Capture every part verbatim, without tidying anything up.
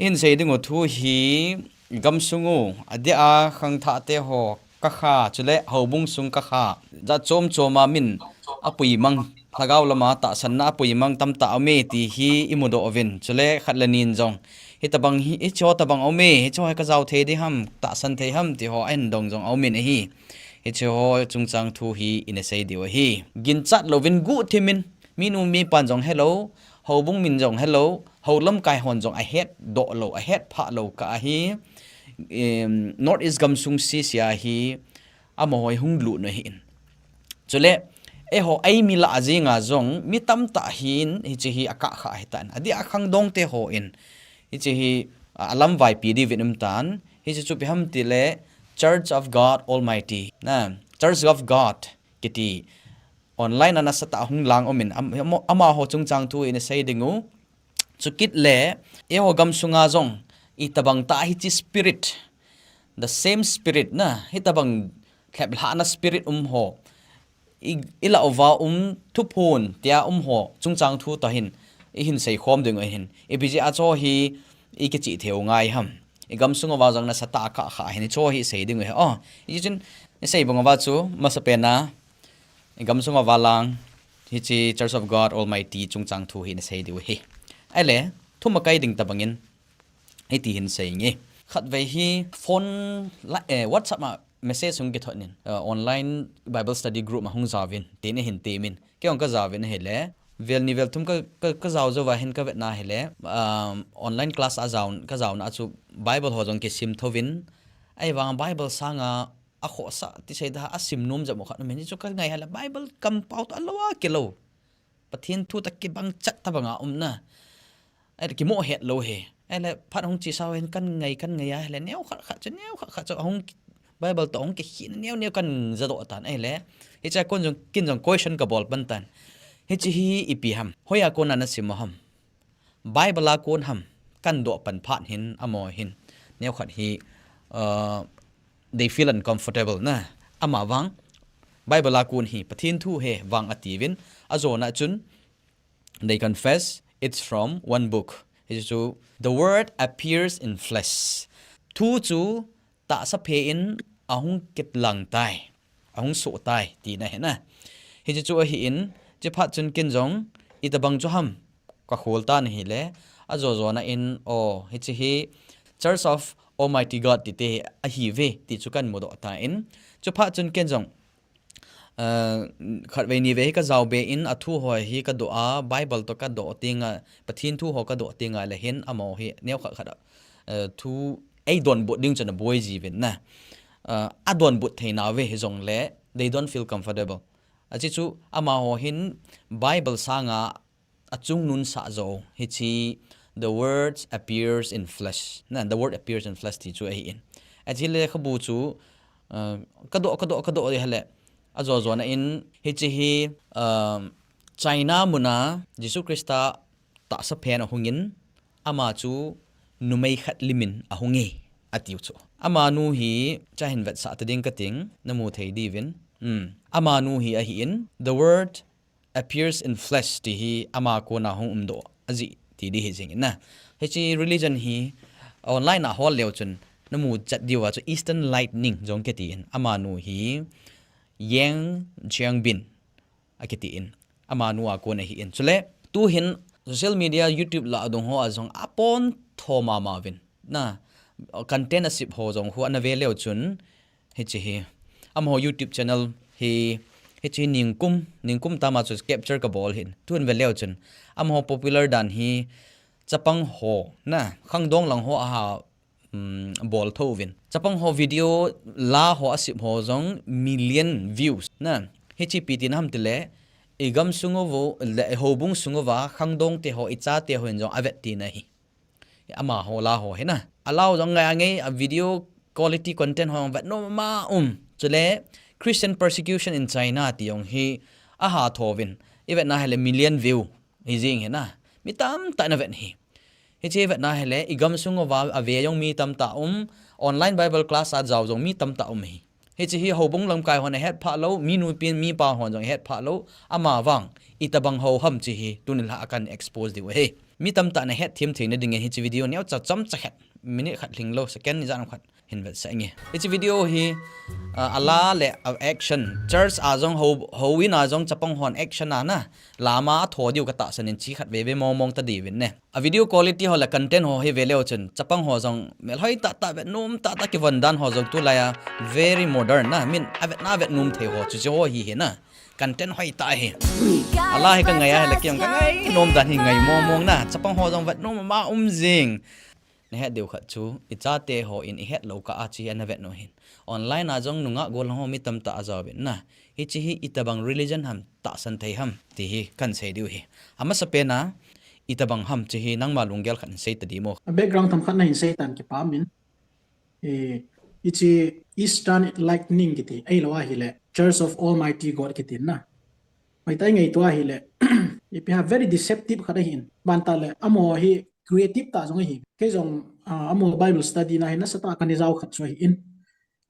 Ihin sei ding u thu hi, gamsung u, adia khangthah te ho kakha, chule houbung sung kakha, jat chom chom a min apui mang, lhagao lama tahsanna apui mang tamtah aume ti hi imudoh uvin, chule khat le ni in jong, hitabang hi, hicheho tabang aume, hicheho hi kajao thei ding ham, tahsan thei ham, ti ho ahin dong jong aumin ahi. Hicheho chungchang thu hi ina sei diu ahi. Ginchat louvin guhthim in, minu mipan jong helou, houbung min jong helou, hou lamkai hon jong ahetdoh lou, ahetphah lou kah ahi, em, North East gamsung sese a hi, amaho hi hung lut u ahin. Chule, eiho eimi lah a jinga jong, mi tamtah hin, hiche hi akah kha ahitan. Adia khangdong te hon, hiche hi, a, alamvaipi diuvin umtan, hiche chu ipi ham tile, Church of God Almighty, na, Church of God, kiti, online a nasatah a hung lang umin, am-, am-, amaho chungchang thu ina sei ding u. Chukit le, eiho gamsunga jong, itabang tah hiche spirit, the same spirit na, hitabang lheplhahna spirit um ho, i, ilah uva um thuphon tia um ho chungchang thu toh hin, ihin seikhom ding u ahin. Ipi jeh a hicheho hi ikichih thei u ngai ham. Igamsung uva jong nasatah a akah kha ahin, hicheho hi sei ding u ahi. O, hichun, isei bang uva chu, masapen a, igamsung uva lang, hiche Church of God Almighty chungchang thu hi ina sei diu ahi. Ahile, thumakai ding tabang in, hiti hin seinge. Khatvei hi phone la, eh, WhatsApp a message hung kithot in, uh, online Bible study group a hung jaovin, tin eihin temin. Kei jong kajaovin ahile, vel ni vel thum ka, ka, kajao jouva hin kavetna ahile, um, online class a jao, kajaona a chu Bible ho jong kisim thouvin, ahivang Bible sanga akhohsah, ti seida, asim nom jep u khat umin, hichu kangai ahile, Bible kampao toh alou a kilou. Pathen thu toh kibang chat tabanga um na. Ahile kimoh het lou hi. Ahile phat hung chesa uva hin kangai, kangai ahile, neo khat khat chu, neo khat khat chu, ahung Bible toh ahung kikhehna neo neo kajadoh tan ahile. Hichea kon jong, ken jong question kabol pan tan. Hiche hi ipi ham. Hoiya kona nasim u ham. Bible a kon ham. Kadoh pan phat hin, amaho hin. Neo khat hi, uh, they feel uncomfortable na. Amavang, Bible a kon hi, Pathen thu ahi vang atiuvin. Ajona chun, they confess it's from one book. Hichu, the word appears in flesh. Thu chu tahsa phe in ahung kitlang tai, ahung soh tai, tina ahi na. Hichu ahin, chuphat chun ken jong, itabang chu ham, kakhol tan ahile, ajo jona in, o, hiche hi Church of Almighty God tite ahiuve, ti chu kamudoh tan. Chuphat chun ken jong, Aa, khatvei nivei hi kajao be in, athu ho hi kadoh a, Bible toh kadoh tenga, Pathen thu ho kadoh tenga le hin, amaho hi neo khat khat a, aa, thu eidonbut ding chun aboi jiuvin na. Aa, adonbut thei nauve hijongle, they don't feel comfortable. Achi chu, amaho hin Bible sanga achungnun sah jou, hiche, the word appears in flesh. Na, the word appears in flesh ti chu ahin. Achi lekhabu chu, uh, kadoh, kadoh, kadoh ahile. Ajo jona in, hiche hi, um, China muna Jesu Christa tahsa phen ahungin, ama chu numei khat limin ahunge, atiu chu. Amanu hi, chahin vetsah ta ding kating, namu thei diuvin. Hmm. Amanu hi ahin, the word appears in flesh ti hi ama kona hung umdoh ajeh ti di hi jing in na. Hiche religion hi online a hol leu chun namu chat diuva chu Eastern Lightning jong kiti in, amanu hi Yang Xiangbin akiti in, amanu a kon ahin. Chule tuhin social media, YouTube lah a dong ho a jong apon tho mama uvin. Na, content asip ho jong khu ana ve leu chun, hiche hi. Amaho YouTube channel hi, hiche hi ningkum, ningkum tama chu capture kabol hin. Tun ve leu chun. Amaho popular dan hi, chapang ho, na, khangdong lang ho aha, um, bol tho uvin. Chapang ho video la ho asip ho jong million views. Na, hiche ipi tina ham tile, igamsung uva, le, houbung sung uva, khangdong te ho, ichate ho in jong avet tina ahi. Amaho la ho hi na. Alah jong ngai angai a video quality content ho vetnom mama um. Chule Christian persecution in China ti jong hi aha tho uvin. Ivetna ahile million view hi jing hi na. Mi tamtah in avet hi. Hiche ivetna ahile igamsung uva ave jong mi tamtah um. Online Bible class a jao jong mi tamtah um hi. Hiche hi houbung lamkai hon ahetphah lou, mi nupi mipa hon jong ahetphah lou, amavang, itabang hou ham chi hi, tuni lah a kan expose diu ahi. Mi tamtah na hetthem theina dingin hiche video neocha chomcha khat, minute khat lhinglou, second ni jan khat hin vetsah inge. Hiche video hi, ah, ala le a action, church a jong ho, houin a jong chapang hon action a na, lama a tho diu katahsan in chi khat veve mong mong ta diuvin ne. A video quality ho le content ho hi veleu chun, chapang ho jong melhoi tahtah, vetnom tahtah, kivon dan ho jong tulai a very modern na, min avetna vetnom thei ho, chuche ho hi hi na. Content hoitah hi. Ala hi kangai a, hile kei jong kangai nom dan hi ngai mong mong na. Chapang ho jong vetnom ama um jing. Nahet diu khat chu, ichate hon ihet lou kah a chi ana vetnom hin. Online a jong nungah gollhang ho mi tamtah ajaovin na. Hiche hi itobang religion ham, tahsan thei ham, ti hi kahin sei diu hi. Amasapen a, itobang ham, chi hi nangma lunggel khat hin sei ta di mo. A background themkhat nahin sei tan kipah in. Eh, hiche Eastern Lightning kiti, ahilou ahile Church of Almighty God kiti na. Hoitah, ngaito ahile, ipi ham, very deceptive khat ahin. Bantah le, amaho hi creative tah jong ahi. Kei jong, ah, amaho Bible study na hi nasatah a kana jao khat chu ahin.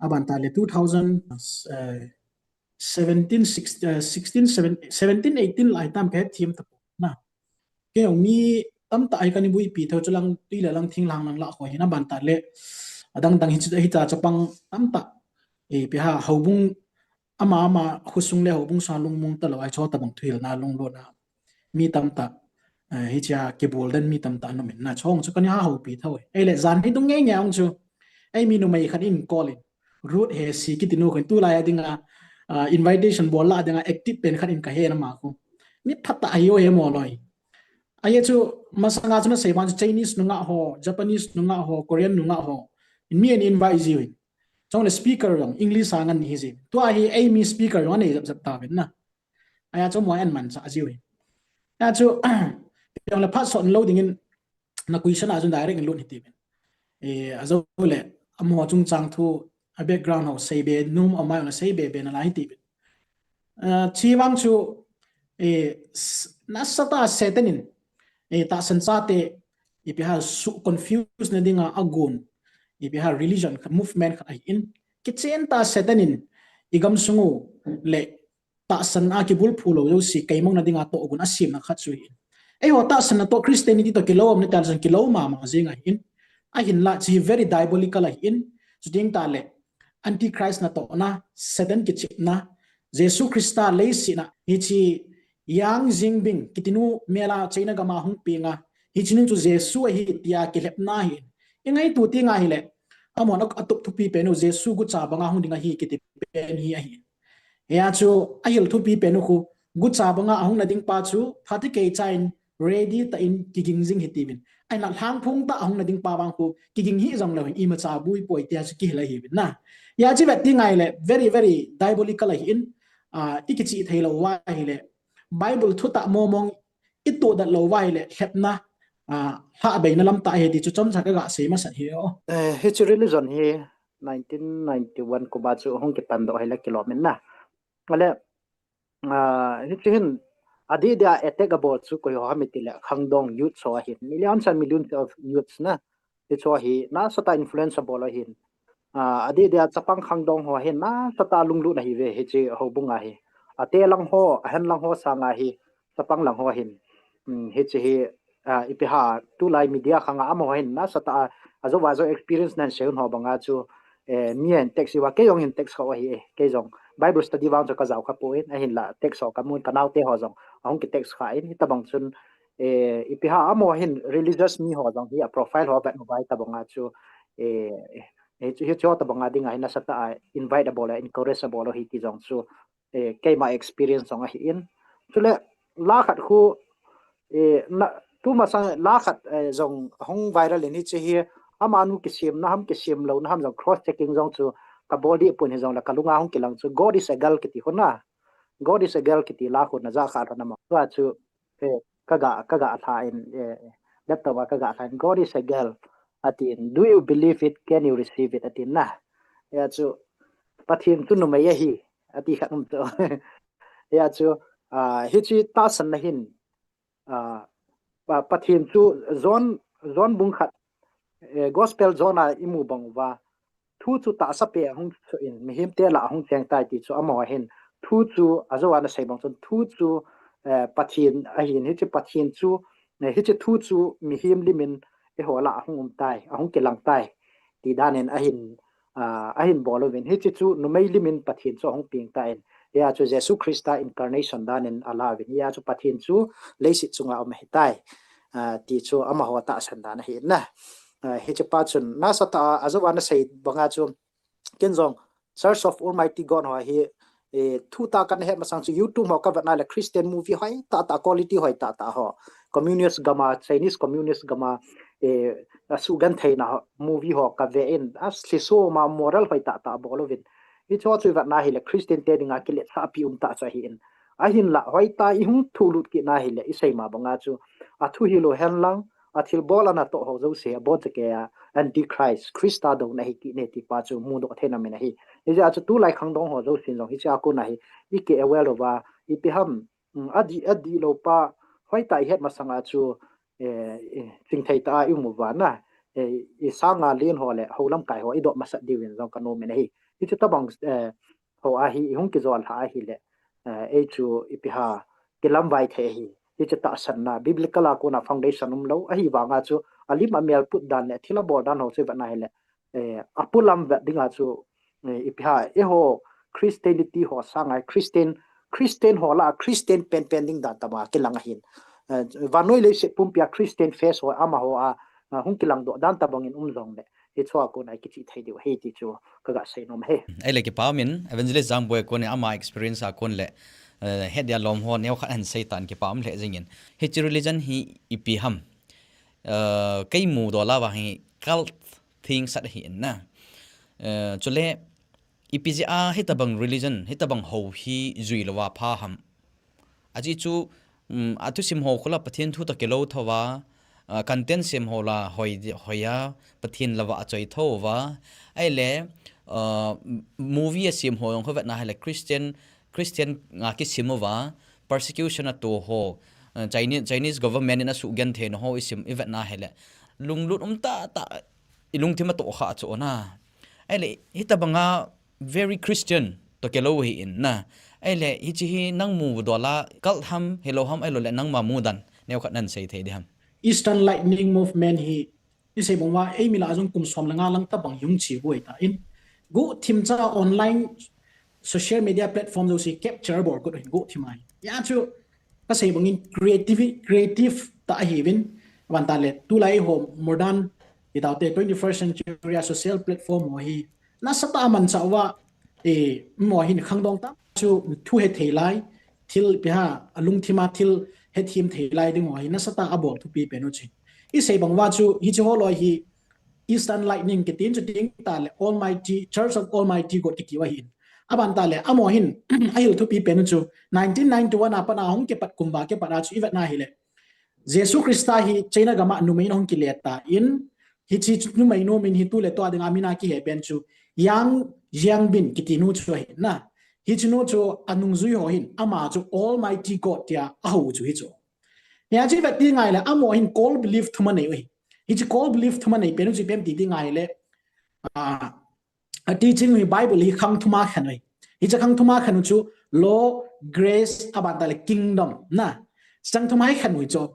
Abantah le two thousand, eh, seventeen, six, eh, sixteen, seven, seventeen, eighteen lai tam kahethem tapon na. Kei jong mi tamtah hi kana buipi thou chu lang, tui le lang, thinglhang lang lah ho hi na, bantah le. Adang dang hiche, hiche chapang tamtah. Ipi ham, houbung ama ama khosung le houbung sunga lungmong talou, ahi chu tobang thuhilna, lunglutna. Mi tamtah, eh, hichea kibol den mi tamtah ana um in na, chong chu kana houpi thou. Ahile jan hi dung nge nge ong chu. Eimi numei khat in call in. Ruth Hesi kiti nu khat in tulai a dinga, ah, invitation bol lah dinga active pen khat in kahe na ma khu. Mi phatah ahi o, he mo loi. Ahi chu masanga chu nasei vang chu Chinese nungah ho, Japanese nungah ho, Korean nungah ho. In mi an invite jiuvin. Chong le speaker jong English a ngen hi jiuvin. Tua hi eimi speaker jong anei jap jap tauvin na. Ahi chu mo an manchah jiuvin. Ahi chu, jong le phat sot lou dingin na question a chun direct in lut hitiuvin. Eh, ajou le, amaho chungchang thu, a background ho seibe, nom ama jong le seibe be nalai hitiuvin. Eh, chi vang chu, eh, s-, nasatah a Satan in, eh, tahsan chate, ipi ham, su confuse na dinga agon, ipi ham, religion khat, movement khat ahin. Kichen tah a Satan in, igam sung u le, tahsan a kibulphu lou jouse, keimang na dinga tohgon asemna khat chu ahin. Eiho tahsan natoh Christianity toh kilou um na, tahsan kilou mama jing ahin. Ahinla, chi very diabolical ahin. Chuteng tah le, Antichrist natohna, Satan kichepna, Jesu Christa leiset a, hiche Yang Xiangbin, kiti nu mel a China gam a hung peng a, hiche nu chu Jesu ahi tia kilhepna ahin. Ingaito teng ahile, amahon atup thupi pen u Jesu gucha banga hung ding ahi kiti pen hi ahi. Hia chu ahil thupi pen u khu, gucha banga ahung na ding pa chu, phatecha in ready tah in kiging jing hitiuvin. Ahinla lhangphong tah a ahung na ding pa vang khu, kiging hih jong leu hin imacha boi poi tia chu kihil ahiuvin na. Hia chu vet teng ahile, very, very diabolical ahin, ah, ikichih thei lou uva ahile, Bible thutah mong mong itoh dat lou uva ahile, lhepna, ah, lhahbeina lam tah ahi ti chu chomcha kaga sei masat hi o. Eh, hiche religion hi nineteen ninety-one kum a chu hung kipan doh ahile kilom in na. Ale, ah, hiche hin, adeh dia attack abol chu koi ho ham itile, khangdong youths ho ahin. Millions and millions of youths na. Hiche ho hi, nasatah a influence abol ahin. Ah, adeh dia chapang khangdong ho ahin, nasatah a lunglutna ahiuve, hiche houbung a hi. Ate lang ho, ahen lang ho sanga hi, chapang lang ho ahin. Hmm, hiche hi, ah, ipi ham, tulai media khang a amaho hin, nasatah a, ajou ajou experience nahin sei un ho banga chu, eh, mi ahin text uva, kei jong hin text kha u ahi e, kei jong Bible study vang chu kajao kha poi, ahinla text ho kamun, kanaote ho jong, ahung ki text kha in, hitobang chun, eh, ipi ham, amaho hin religious mi ho jong hi a profile ho vet uva hitobang a chu, eh, eh, hiche, hiche ho tobang a dinga hi nasatah a invite abol a, encourage abol u ahi ti jong chu, eh, keima experience jong ahin. Chule, la khat khu, eh, na, tumasang la khat, eh, jong hung viral in hiche hi, amanu kisemna ham, kisem louna ham jong cross checking jong chu kabol deh pon hijongle kalunga hung kilang chu, God is a girl kiti khu na. God is a girl kiti la khu naja kha lhon am? Tua chu, eh, kaga, kaga lha in, eh, laptop a kaga lha in, "God is a girl," atin, "Do you believe it? Can you receive it?" atin na. Hia chu, "Pathen chu numei ahi," ati khat um chu. Hia chu, ah, hiche tahsanna hin, ah, Pa-, Pathen chu John, John bung khat, eh, Gospel John a imu bang uva, thu chu tahsa peh a hung soh in, mihemte lah a hung cheng tai ti chu amaho ahin, thu chu ajou a ana sei bang chun, thu chu, eh, Pathen ahin, hiche Pathen chu, Hiche thu chu mihem limin eiho lah a ahung um tai, ahung kilang tai, ti danin ahin, ahin bol uvin. Hiche chu numei limin Pathen chu ahung peng tan. Hia chu Jesu Christa incarnation danin ala uvin. Hia chu Pathen chu leiset chunga um ahitai, ti chu amaho tahsan dan ahi na. Hiche pa chun nasatah a, ajou a nasei banga chu, ken jong Church of Almighty God ho hi, thutah kana het masang chu YouTube ho kavet na le Christian movie hoi tahtah, quality hoi tahtah ho, communist gam a, Chinese communist gam a, asugenthei na movie ho kave in, athlisoma moral hoi tahtah abol uvin. Hicheho chu ivet na hile Christian te dinga kiletsahpi umtah chu ahin. Ahinlah hoitah ihung thulut kit na hile isei ma banga chu, athu hilou henlang, athilbol anatoh ho jouse abonchakei a Antichrist, Christa douna ahi kit e ti pa chu mudoh theina min ahi. Hijeh a chu tulai khangdong ho jousen jong hichea kona hi iki aware louva, ipi ham, adih, adihlou pa hoitah ihet masanga chu, chingthei tah a ium uva na, isanga len ho le hou lamkai ho idoh masat diuvin jong kanom in ahi. Hiche tobang ho a hi ihung kijol lhah ahile, ei chu ipi ham, kilamvai thei ahi. Hiche tahsanna biblical a kona foundation umlou ahivanga chu, alim amel put dan le thil abol dan ho chu ivet na hile, apolam vet dinga chu, ipi ham, eiho Christianity ho sanga Christian, Christian ho lah a Christian penpen ding dan tobang a kilang ahin. Vannoi leiset pumpia Christian faith ho amaho a hung kilangdoh dan tobangin um jongle, hicheho a kona ikichih thei diu ahi ti chu kaga seinom ahi. Ahile kipa umin, Evangelist Jangboi a konin ama experience a kon le het dia lom ho neokhat ahin seitan, kipa um lheh jengin. Hiche religion hi ipi ham, kei mudola uva hi cult thengsat ahi in na. Chule ipi jeh a hitobang religion, hitobang hou hi juilouva pha ham? Ajeh chu athusim ho khola Pathen thu toh kilou thouva, content sem ho la hoi, hoiya Pathen louva achoi thouva, ahile movie asem ho jong kho vetna hile Christian, Christian a kisem uva, persecution ato ho, Chinese, Chinese government in asugenthei na ho isim ivetna hile lunglut um tahtah, ilungthim atoh kha chu na. Ahile hitobanga very Christian toh kilou ahi in na. Ahile hiche hi nang mudola cult ham, hilou ham, ahiloule nangma mudan neokhat nahin sei thei ding ham? Eastern Lightning Movement hi isei bang uva eimi lah a jong kum som le nga lang tobang hung che u ahitan, guhthim cha online social media platform jouse capture bol got ahin, guhthim ahi. Hia chu kasei bangin creative, creative tah ahiuvin, abantah le tulai ho modern, itaote twenty-first century a social platform ho hi nasatah a amanchah uva, amaho hin khangdong tah chu thu hethei lai, thil ipi ham, alungthim a thil hethem thei lai ding ho hi nasatah a abol thupi pen u chu. Isei bang uva chu hiche ho loi hi Eastern Lightning kitin, chuteng tah le Almighty, Church of Almighty God kiti u ahin. Abantah le amaho hin ahil thupi pen u chu nineteen ninety-one a pat a hung kipat kum uva kipat a chu ivet na hile Jesu Christa hi China gam a numei in ahung kile tan, hiche chu numeinu min hi tu le tu a dinga min a kihe pen chu Yang Xiangbin kiti nu chu ahi na. Hiche nu chu anungjui ho hin ama chu Almighty God tia ahou chu hichu. Hia chu ivet ding ahile amaho hin cult belief thum anei u ahi. Hiche cult belief thum anei pen u chu ipi ham ti ding ahile, a teaching u hi Bible hi khang thum a khen u ahi. Hiche khang thum a khen u chu law, grace, abantah le kingdom na. Chang thum a hi khen u chu.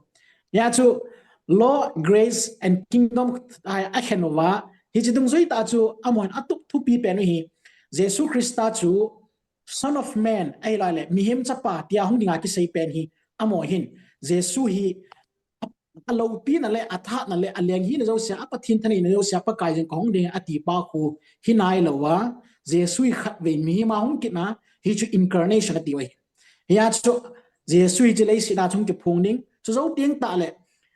Hia chu law, grace and kingdom a, akhen uva, hiche dungjui tah chu amaho hin atup thupi pen u hi Jesu Christa chu Son of Man, ahiloule mihem chapa tia hung dinga kisei pen hi, amaho hin Jesu hi aloupina le athahna le aleng hina jousea, a Pathen thaneina jousea Pakai jeng kahung ding ati pa khu hi nailouva, Jesu hi khatvei mihem a hung kitna, hichu incarnation atiuve. Hia chu Jesu hiche leiset a chung kiphong ding, chujou teng tahle,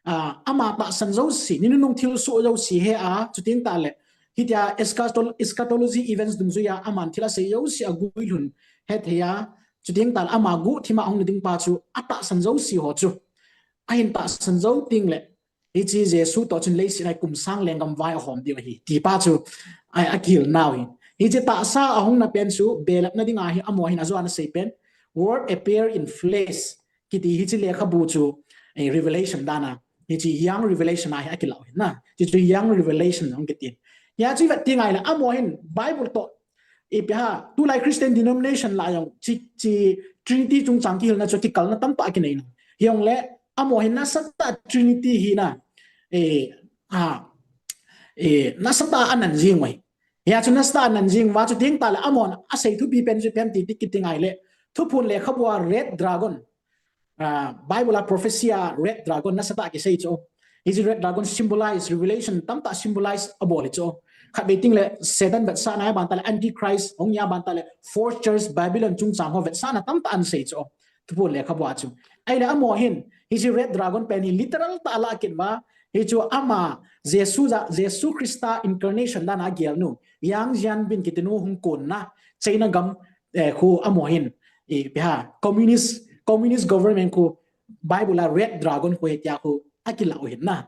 ama tahsan jouse, ni nunung thilsoh jouse he a, chuteng tahle hitia eschatol-, eschatology events dungjuia aman thil asei jouse aguilhun hethei a, chuteng tahle ama guhthima ahung na ding pa chu atahsan jouse ho chu ahin tahsan jou tengle, hiche Jesu toh chun leiset a hi kum sang lenggam vai ahom diu ahi, ti pa chu akihil nau ahi. Hiche tahsa ahung na pen chu belapna dinga hi amaho hin ajo a ana sei pen, Word appear in flesh kiti hiche lekhabu chu Revelation dan a, hiche Young Revelation a hi akilah u ahi na. Hiche chu Young Revelation hung kitin. Hia chu ivet tengle amaho hin Bible toh, ipi ham, tulai Christian denomination lah jong hiche Trinity chungchang kihilna chu kikalna tamtah akinei nau. Hijongle Amaho hin nasatah Trinity hi na, eh, a, eh, nasatah a anan jing uve. Hia chu nasatah a anan jing uva chu ding tah le amahon asei thupi pen chu ipi ham ti, ti kiti ngai le. Thuphon lekhabua red dragon. Ah, Bible a prophecy a red dragon nasatah kisei chu. Hiche red dragon symbolize, Revelation tamtah symbolize abol hi chu. Khatvei teng le Satan vetsahna, aban tah le Antichrist, hung hi aban tah le fourth church Babylon chungchang ho vetsahna tamtah ahin sei chu. Thuphon lekhabua chu. Ahile amaho hin, hiche red dragon pen hi literal tah a alah kit uva, hichu ama Jesu ja, Jesu Christa incarnation dan a agelnu, Yang Xianbin kitinu hung konna, China gam, eh, khu amaho hin, ipi ham, communist, communist government khu Bible a red dragon khu hitia khu akilah u ahin na.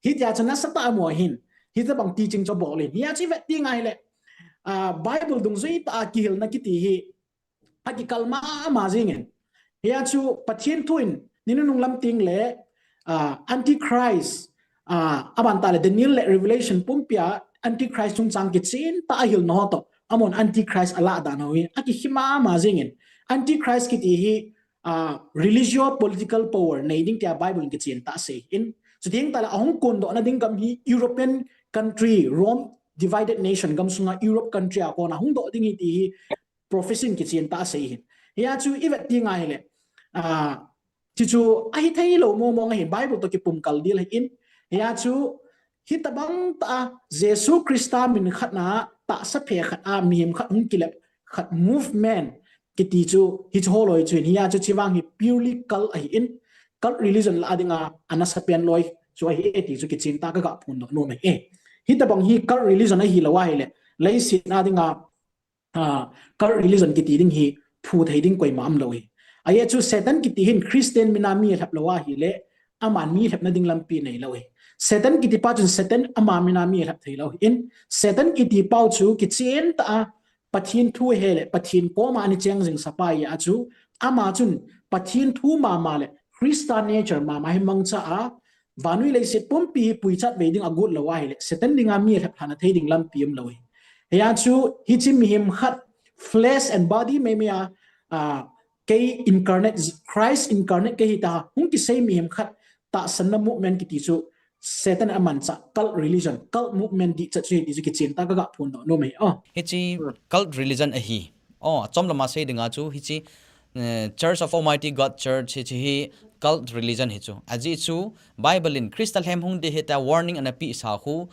Hitia chu nasatah a amaho hin, hitobang teaching chu abol in. Hia chu ivet teng ahile, ah, Bible dungjui tah a kihilna kiti hi, akikal mama jingin. Hia chu Pathen thu in, ni nunung lam teng le, ah, Antichrist, ah, aban tah le Daniel le Revelation pumpi a Antichrist chungchang kichen tah a ahilna ho toh, amahon Antichrist alah dan ho hi, akikhi mama jingin. Antichrist kiti hi, ah, religio political power nei ding tia Bible in kichen tah asei in. Chuteng tah le ahung kondohna ding gam hi European country, Rome divided nation gam sunga Europe country a kona hung doh ding hi ti hi prophecy in kichen tah asei ahin. Hia chu ivet teng ahile, ah, chuchu ahithei lou mong mong ahin, Bible toh kipumkal ding ahin. Hia chu hitobang tah a Jesu Christa min khat na tahsa phe khat a mihem khat hung kilep khat movement kiti chu hichu holoi chu ahin. Hia chu hiche vang hi purely cult ahin, cult religion lah a dinga anasa pen loi chu ahi e ti chu kichen tah a kaga phondoh nom ahi e. Hitobang hi cult religion ahilou ahile, leiset a dinga, ah, cult religion kiti ding hi phu thei ding koima umlou ahi. Ajeh chu Satan kiti hin Christian min a mi alhep lou ahile, aman mi lhepna ding lampi neilou ahi. Satan kiti pa chun Satan ama min a mi alhep theilou ahin, Satan kiti pau chu kichen tah a Pathen thu ahe le Pathen koma ana cheng jing sapa ahi a chu, ama chun Pathen thu mama le Christa nature mama hi mangcha a, vannoi leiset pumpi hi puichat vei ding agot lou ahile, Satan dinga mi alhep lhahna thei ding lampi umlou ahi. Hia chu hiche mihem khat, flesh and body meimei a, ah, kei incarnate, Christ incarnate kei hita, hung kisei mihem khat tahsanna movement kiti chu Satan amanchah cult religion, cult movement dihchat chu ahi ti chu kichen tah a kaga phondoh nom ahi. Oh. Hiche cult religion ahi. Oh, achom lama sei dinga chu hiche, eh, Church of Almighty God Church hiche hi cult religion hi chu. Ajeh chu Bible in Christa lhem hung ding ahi tia warning ana pehsa khu,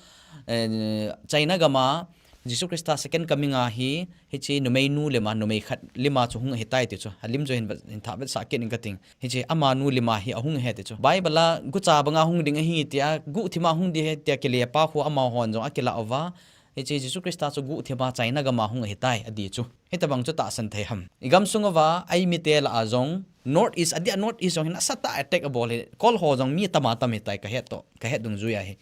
eh, China gam a Jesu Christa second coming a hi, hiche numeinu lima, numei khat lima chu hung ahitai ti chu. Alim chu hin, hin thah vetsah kit ing kating. Hiche amanu lima hi ahung ahi ti chu. Bible a gucha banga hung ding ahi tia, guhthima hung ding ahi tia kilepa khu amahon jong akilah uva. Hiche Jesu Christa chu guhthima China gam a hung ahitai ati chu. Hitobang chu tahsan thei ham. I gamsung uva, eimite lah a jong, North East, adeh a North East jong hin nasatah a attack abol hi. Kol ho jong mi tama tam ahitai kahet toh, kahet dungjui ahi.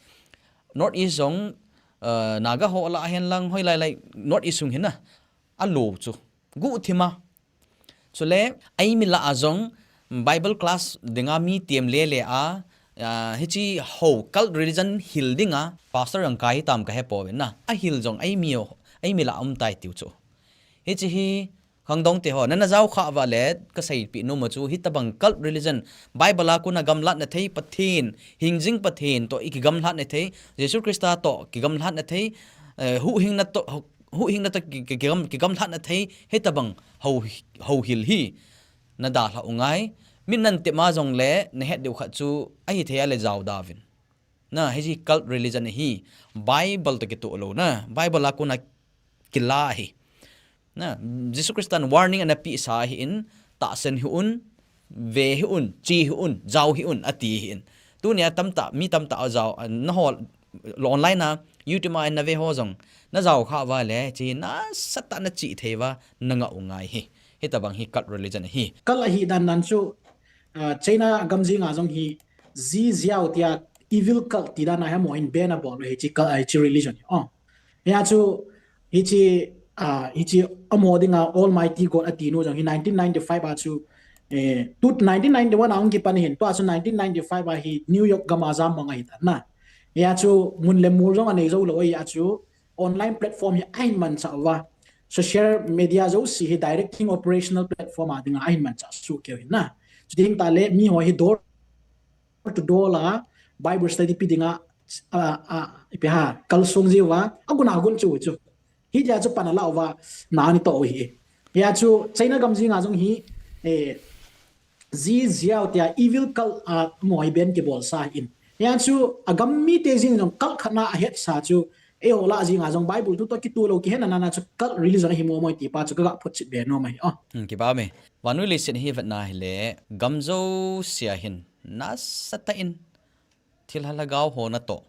North East jong, eh, Naga ho lah a hen lang hoilai lai North East sung hin na. Alo chu. Guhthima. Chule, eimi lah a jong Bible class dinga mi tem lele a, ah, hiche ho cult religion hil dinga pastor jong kahi tam kahe pouvin na. Ahil jong eimi ho, eimi lah a umtai tiu chu. Hiche hi khangdong te ho, nana jao kha uva le, kaseipeh nom u chu, hitobang cult religion, Bible a kona gamlatna thei Pathen, hingjing Pathen toh ikigamlatna thei, Jesu Christa toh kigamlatna thei, eh, huhhingna toh, huhhingna toh ki, ki, kigam, kigamlatna thei, hitobang ho, ho hil hi nadalhah u ngai. Min nan tep ma jongle, nahet diu khat chu, ahithei a le jao da uvin. Na, hiche cult religion ahi, Bible toh kitoh lou na, Bible a kona kila ahi. Na, Jesu Christan warning ana pehsa ahin, tahsan hih un, ve hih un, che hih un, jao hih un, ati ahin. Tunia tamtah, mi tamtah ajao, nahol, online a, YouTube a nave ho jong, najao kha uva le, che nasatah a nache thei uva, nangah u ngai ahi. Hitobang hi cult religion ahi. Cult ahi dan nan chu, ah, China gam jinga jong hi, Zi Jiao tia evil cult ti dan a hi amaho hin ban abol u ahi, hiche cult, ah, hiche religion hi. Oh. Hia chu, hiche, ah, hiche amaho dinga Almighty God atinu jong hi nineteen ninety-five a chu, eh, tu, nineteen ninety-one a hung kipan ahin, tua chu nineteen ninety-five a hi New York gam a jammang ahitan na. Hia chu mun le mol jong anei jou lou ahi a chu, online platform hi ahin manchah uva. Social media jouse hi directing operational platform a dinga ahin manchah soh keu ahin na. Chuti hing tah le mi ho hi dol to do la, Bible study pi dinga, a, a, ipi ham, kalsong jiu va, agun agun chu chu. Hitia chu pan ala uva, na ni to hi. Hia chu, China gam jinga jong hi, eh, Zi Ziao tia evil cult a mo hi ben kibol sa in. Hia chu, agam mite jing jong cult khat na ahet sa chu, eiho lah jinga jong Bible tu to kitu lou kihen na na chu cult religion hi mo mo ti pa chu kaga photchet be nom ahi. Oh. Hmm, kiba me. Vannoi leiset hi vetna hile, gam jousea hin, nasatah in, thilha lhagao ho natoh,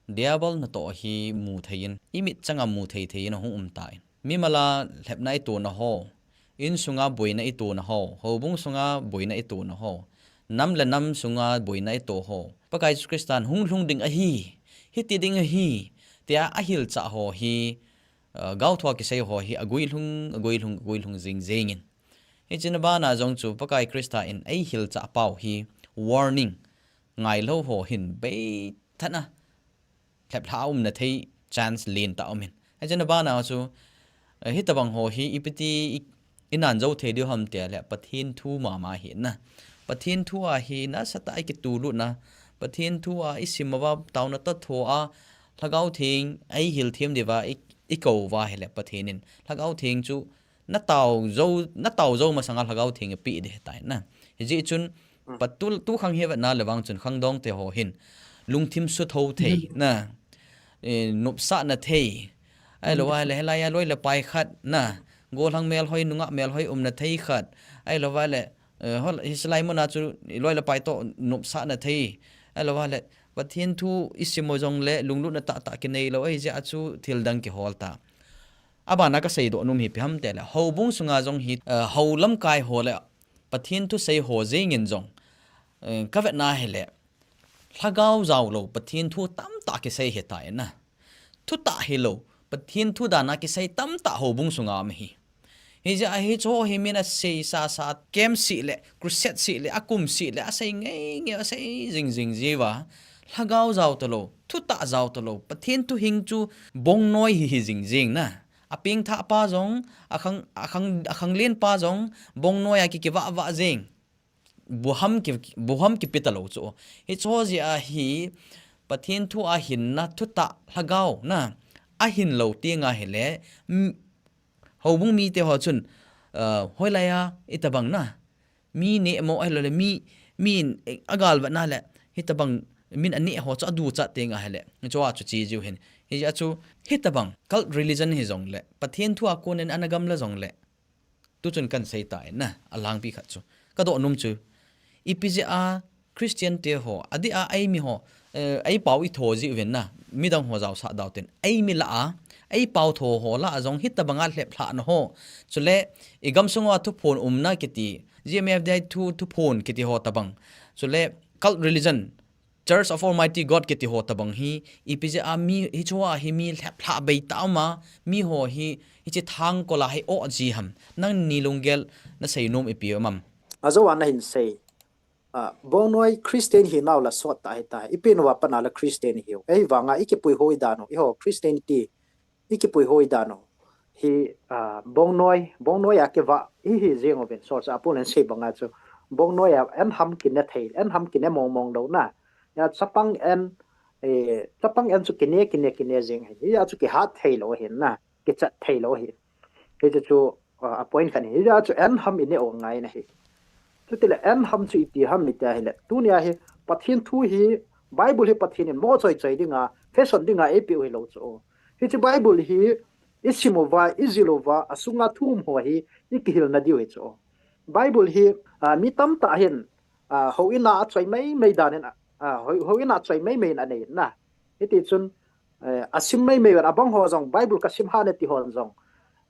Diabol natoh hi mu thei in, imit changa mu thei thei in ahung um tan. Mimal a lhepna itohna ho, insunga boina itohna ho, houbung sunga boina itohna ho, nam le nam sunga boina itoh ho, Pakai Jesu Christan hung lhung ding ahi, hiti ding ahi, tia ahilchah ho hi, uh, gaothoa kisei ho hi aguilhung, aguilhung, aguilhung jing jing in. Hichena bana jong chu Pakai Christa in eihilchah pau hi warning ngailou ho hin beithat a lheplhah a umna thei chance lentah um in. Hichena bana chu, eh, hitabang ho hi ipiti i, inan jou thei diu ham tia le Pathen thu mama hi na. Pathen thu a hi nasatah a ikitulutna, Pathen thu a isim uva taona toh thoa, Lhagao Theng eihil them diuva i, ikou uva hile Pathen in Lhagao Theng chu natao jou, natao jou masanga Lhagao Theng apeh ding ahitai na. Hijeh chun, patul tu khang hi vetna le vang chun khangdong te ho hin lungthim sutho thei na, eh, nopsahna thei. Ahilou ahile hilai a loi le pai khat na, gollhang melhoi, nungah melhoi umna thei khat. Ahilou ahile, eh, hol, hiche lai muna chu loi le pai toh nopsahna thei. Ahilou ahile, Pathen thu isim u jongle lunglutna tahtah kinei lou, ahijeh chu thil dang kihol ta. Abana kasei doh nom hi ipi ham tile, houbung sunga jong hi, eh, hou lamkai ho le Pathen thusei ho jeng in jong, eh, kavetna hile, lhagao jao lou Pathen thu tamtah kisei ahitai na. Thutah hilou Pathen thu dan a kisei tamtah houbung sunga um ahi. Hijeh a hiche ho hi min asei sasa, camp seh le, crusade seh le, akum seh le, asei ngei ngei, asei jing jing jiuva, lhagao jao talou, thutah jao talou, Pathen thu hing chu bongnoi hi hi jing jing na. Apengthah pa jong, akhang, akhang, akhanglen pa jong, bongnoi a ki, kivah vah jing. Buham ki, buham kipe talou chu. Hiche ho jeh a hi, Pathen thu a hinna thutah lhagao na, ahin lou tenga hile, m-, houbung mite ho chun, uh, hoilai a, itabang na, mi neh mo ahilou le, mi, mi in, eh, agalvetna le, hitabang min aneh ho chu aduchat tenga hile, hiche a chu che jiu hin. Hijeh a chu, hitabang cult religion hijongle, Pathen thu a konin ana gamla jongle, tuchun kahin sei tai na, alangpi khat chu. Kadoh nom chu, ipi jeh a Christian te ho, adeh a eimi ho, eh, eipao itho jiuvin na, midang ho jaosah dau ten, eimi lah a, eipao tho ho lah a jong hitabanga lheplhahna ho, chule, igamsung uva thuphon umna kiti, G M F D I thu, thuphon kiti ho tabang, chule, cult religion, Church of Almighty God kiti ho tabang hi, ipi jeh a mi, hiche ho a hi mi lheplhah beitah um a, mi ho hi, hiche thangkol a hi o ji ham, nangni lunggel nasei nom ipi um am? Ajou a nahin sei, ah, bongnoi Christian hinau la sot tah ahitai, ipi nauva pat a la Christian ihiu. Ahivanga ikipuihoi dan u, eiho Christianity ikipuihoi dan u hi, ah, bongnoi, bongnoi a kivah ihi jeng uvin, solchah Paul in asei banga chu, bongnoi a an ham kine thei, an ham kine mong mong lou na. Hia chapang an, eh, chapang an chu kine, kine, kine jeng ahi. Hia chu kihat thei lou ahi na, kichat thei lou ahi. Hichu chu, ah, a point khat ahi. Hia chu an ham ine u ngai na ahi. Chutile an ham chu iti ham iti ahile, tunia hi Pathen thu hi, Bible hi Pathen in mo choi choi dinga, fashion dinga eipeh u hilou chu. Hiche Bible hi isim uva, ijil uva, asunga thu um ho hi ikihilna diu ahi chu. Bible hi, ah, mi tamtah hin, ah, houin a achoi mei mei dan in, ah, hou, houin a achoi mei mei in anei na. Hiti chun, eh, asim mei mei uvin, abang ho jong, Bible kasim hih e ti hon jong,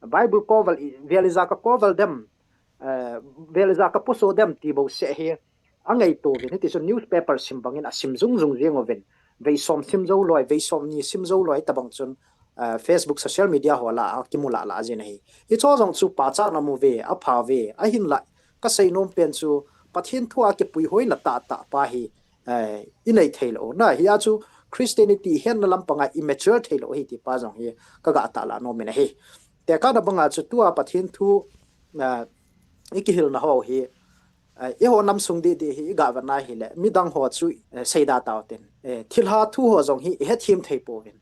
Bible cover, i, vel ija ka cover dem, eh, vel ija ka post dem ti bouseh hi, angaito uvin, hiti chun newspaper sim bangin asim jung jung jeng uvin, vei som sim jou loi, vei som ni sim jou loi, tabang chun, eh, Facebook, social media ho lah a kimu lah lah jin ahi. Hiche ho jong chu pachatna mu ve, apha ve, ahinlah, kasei nom pen chu, Pathen thu a kipuihoina tahtah pa hi, eh, inei thei lou. Na, hia chu Christianity henna lampanga immature thei lou ahi ti pa jong hi kaga tahlah nom in ahi. Tekahna banga chu tua Pathen thu, ah, ikihilna ho hi, Eh, eiho nam sung didi hi iga vetna hile, midang ho chu, eh, seida tautin. Eh, thilha thu ho jong hi ihet him thei pouvin.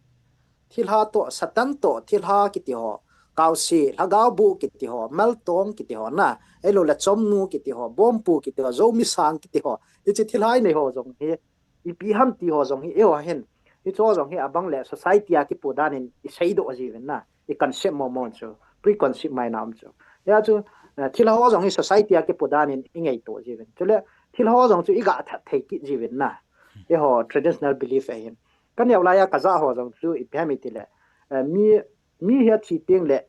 Thilha toh, Satan toh, thilha kiti ho, kaosi, lhagao bu kiti ho, maltong kiti ho na, ahilouleh chomnu kiti ho, bompu kiti ho, zomi sang kiti ho, hiche thilha inei ho jong hi, ipi ham ti ho jong hi, eiho hin, hiche ho jong hi abang le society a kipu danin iseidoh jiuvin na, i concept mo mo chu, preconcept mai nam chu. Hia chu, eh, thilha ho jong hi society a kipu danin ingaito jiuvin. Chule, thilha ho jong chu iga that thei kit jiuvin na, eiho traditional belief ahin. Ka neo laiya ka ja ho jong chu ipi ham itile, eh, mi, mi hi athi teng le,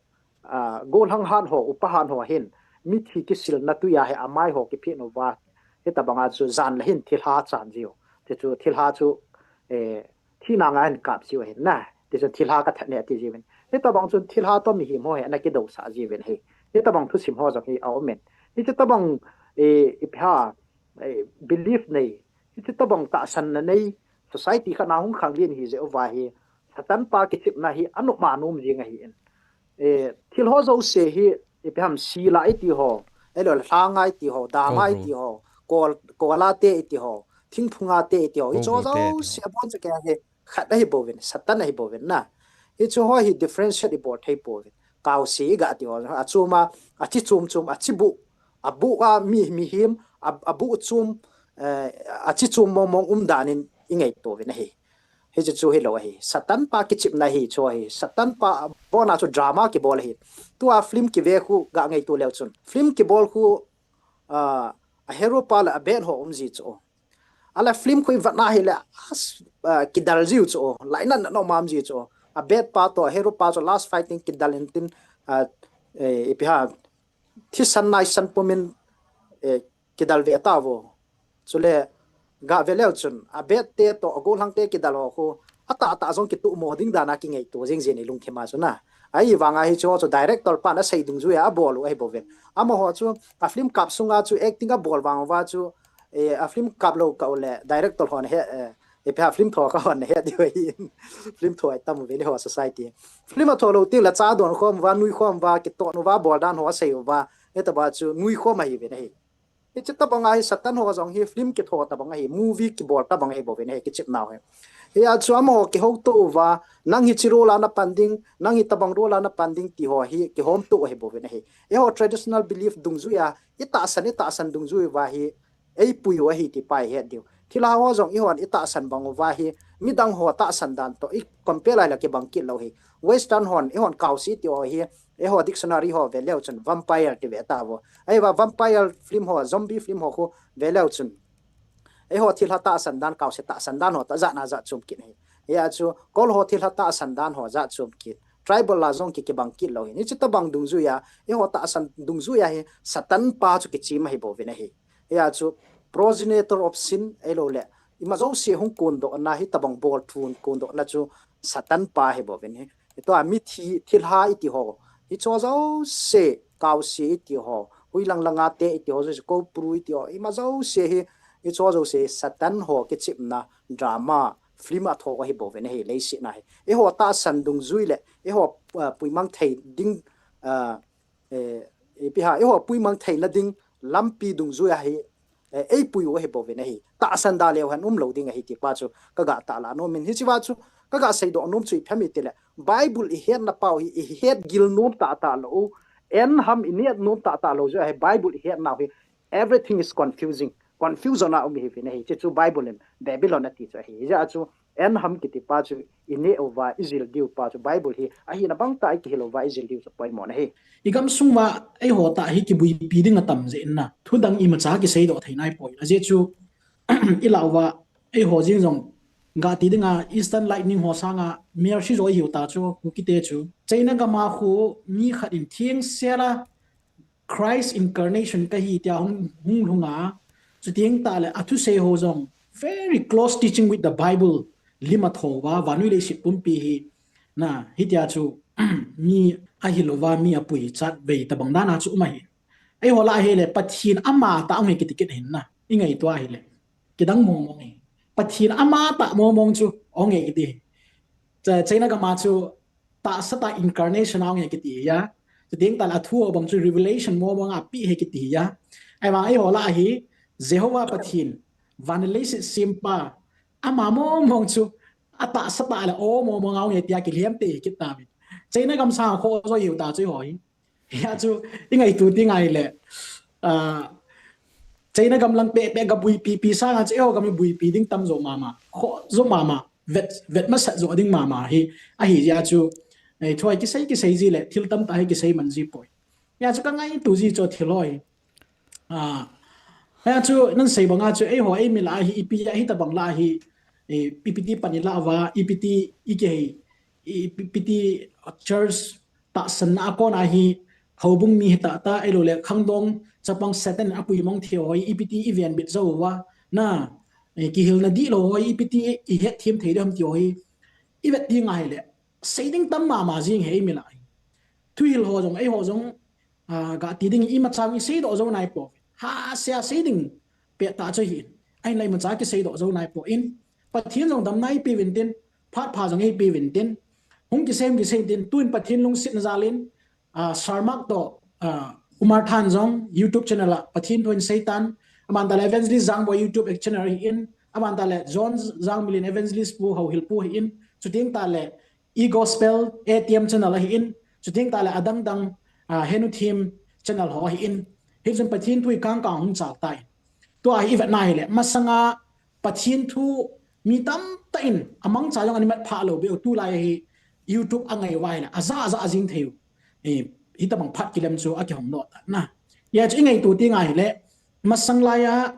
ah, gollhang han ho, upa han ho hin, mithi kisilna tui a hi amai ho kiphin uva, hitabanga chu jan le hin thilha chan jiu. Ti chu thilha chu, eh, thina nga hin kap jiu ahin na. Ti chu thilha ka that ne ati jiuvin. Hitabang chun thilha toh mihem ho hi ana kidosa jiuvin hi. Hitabang thusim ho jong hi aumin. Hitabang, eh, ipi ham, eh, belief nei, hitabang tahsanna nei, society khat na hung khanglen hi jeh uva hi, Satan pa kichepna hi anop ma nom jing ahin. Eh, thil ho jouse hi, ipi ham sila iti ho, ahilouleh lhanga iti ho, dama iti ho, kol, kola te iti ho, thingphunga te iti ho, hiche ho jouse abon chu kei hi, khat ahi bouvin, Satan ahi bouvin na. Hiche ho hi differentiate ibol thei pouvin. Kaosi iga ti ho, achuma, achi chum chum, achi bu, abu a mi, mihem, a, abu chum, eh, achi chum mong mong um danin ingaito uvin ahi. Hiche chu hilou ahi. Satan pa kichepna hiche hi. Satan pa abona chu drama kibol ahi. Tua film kive khu ga ngaito leu chun. Film kibol khu, ah, a hero pa le a bad ho um ji chu. Ahile film khu ivet na hile, as, ah, kidal jiu chu, lainat na nom ji chu. A bad pa toh, a hero pa chu last fighting kidal in tin, ah, eh, ipi ham, thisan naisan pumin, eh, kidal ve tauvo. Chule, ga ve leu chun, a bad te toh, a gollhang te kidal ho khu, atah atah jong kituh mo ding dana kingaito jing jin i lungthim a chu na. Ahivanga hiche ho chu director pan asei dungjuia abol u ahi bouvin. Amaho chu, a film kap sunga chu acting abol vang uva chu, eh, a film kap lou kah u le director hon he, eh, ipi ham film tho kah hon he diu ahi. Film tho atam uve eiho society. Film atho lou teng le cha don khom uva, nui khom uva, kiton uva, bol dan ho asei uva, hitabang chu nui khom ahiuvin ahi. Hiche tabang ahi Satan ho jong hi film kitho tabang ahi, movie kibol tabang ahi bouvin ahi kichepna u hi. Hia chu amaho kihouto uva, nang hiche role a napan ding, nang hitabang role a napan ding ti ho hi kihouto ahi bouvin ahi. Eiho traditional belief dungjuia, itahsan, itahsan dungjui uva hi, eipui u ahi ti pa ihet diu. Thilha ho jong eihon itahsan bang uva hi, midang ho tahsan dan toh i compare lai le kibang kit lou hi. Western hon, eihon kaosi ti ho hi, eiho dictionary ho ve leu chun vampire ti ve tauvo. Ahiva vampire film ho, zombie film ho khu ve leu chun, eiho thilha tahsan dan, kaosi tahsan dan ho toh jat na jat chom kit ahi. Hia chu, kol ho thilha tahsan dan ho jat chom kit. Tribal la jong ki, kibang kit lou hi. Hiche tabang dungjuia, eiho tahsan dungjuia hi Satan pa chu kichem ahi bouvin ahi. Hia chu progenitor of sin ahilouleh, ima jouse hung kondohna, hitabang bolthun kondohna chu Satan pa ahi bouvin ahi. Hitua mithi, thilha iti ho, hiche ho jouse, kaosi iti ho, hui lang langa te iti ho jouse, kopru iti ho, ima jouse hi, hiche ho jouse Satan ho kichepna drama, film atho ahi bouvin ahi, leiset na hi. Eiho tahsan dungjui le, eiho, ah, puimang thei ding, ah, eh, ipi ham, eiho puimang theina ding lampi dungjuia hi, eh, eipui u ahi bouvin ahi. Tahsan da leu hen umlou ding ahi ti pa chu kaga tahlah nomin. Hichea chu kaga seidoh nom chu ipi ham itile, Bible ihetna pau hi ihet gil nom tahtah lou u, en ham inet nom tahtah lou jeh a hi Bible ihetnau hi everything is confusing. Confusion a um ihiuvin ahi. Hiche chu Bible in Babylon ati chu ahi. Hijeh a chu en ham kiti pa chu ineh uva ijil diu pa chu Bible hi ahina bangtah a ikihil uva ijil diu chu poimo ahi. Igam sunguva eiho tah hi kibuipi ding atam jeh in na, thudang imacha kiseidoh thei naipoi. Ajeh chu ilah uva eiho jeng jong gah ti dinga Eastern Lightning ho sanga Mercy jo ihiu ta chu, Kuki te chu. China gam a khu mi khat in thengsel a Christ incarnation kahi tia hung, hung lhunga, chuteng tahle athusei ho jong very close teaching with the Bible lim atho uva, vannoi leiset pumpi hi na, hitia chu mi ahil uva, mi apui chat vei tabang dan a chu um ahi. Eiho lah hile Pathen amatah ahung hi kiti kit ahin na, ingaito ahile kidang mong mong hi. Pathen amatah mong mong chu ahung hi kiti. China gam a chu tahsa tah incarnation ahung hi kiti hia. Chuteng tahle athu abang chu revelation mong mong a apeh hi kiti hia. Ahivang eiho lah a hi Jehovah Pathen, van le leiset sempa, ama mong mong chu atahsa tah le aw mong mong a um e tia kilhem tei kit tauvin. China gam sanga khoh jo hiu ta chu eiho hi. Hia chu i ngaito ding ahile, ah, China gam lang pehpeh ga buipi pi sanga chu eiho gam i buipi ding tam jo mama, khoh jo mama, vet, vet masat jo ding mama hi ahi jeh a chu, eh, thu hi kisei kisei ji le thil tamtah hi kisei man ji poi. Hia chu ka ngaito ji chu thil hoi. Ah, hia chu nan sei banga chu eiho eimi lah a hi ipi a hitobang lah a hi, eh, ipi ti pan i lah uva, ipi ti i kihei, ipi ti church tahsanna a kona hi houbung mi hi tah tah, ahilou le khangdong chapang Satan in apui mong thei ho hi ipi ti i venbit jou uva, na, eh, kihilna dihlou ho hi ipi ti i hetthem thei diu ham ti ho hi i vet ding ahile, sei ding tam mama jing e eimi lah a hi. Thuhil ho jong, eiho jong, ah, ga ti ding imacha i seidoh jou nai poi. Hahsa a sei ding pet tah chu ahin. Ahinla imacha kiseidoh jou nai poi. Pathen jong damna eipe uvin tin, phat pha jong eipe uvin tin, hung kisei, hung kisei tin, tun Pathen lungsetna jal in, ah, Sarmak toh, ah, Umar Than jong YouTube channel a Pathen thu ahin sei tan, aban tah le Evangelist Jangboi YouTube channel ahin, aban tah le John Jangmilin Evangelist Pu Houhil Pu ahin, chuteng tah le E Gospel A T M channel ahin, chuteng tah le adang dang, ah, Henu Thim channel ho ahin. Hichun Pathen thu hi kang kang hung chal tai. Tua hi i vet na ahile, masanga Pathen thu mi tamtah in amangcha jong ana mat phah lou beh u, tulai hi YouTube a ngai uva ahile, aja aja jing thei u. Eh, hitobang phat kilem chu akihong lou tan na. Hia chu i ngaito ding ahile, masang lai a,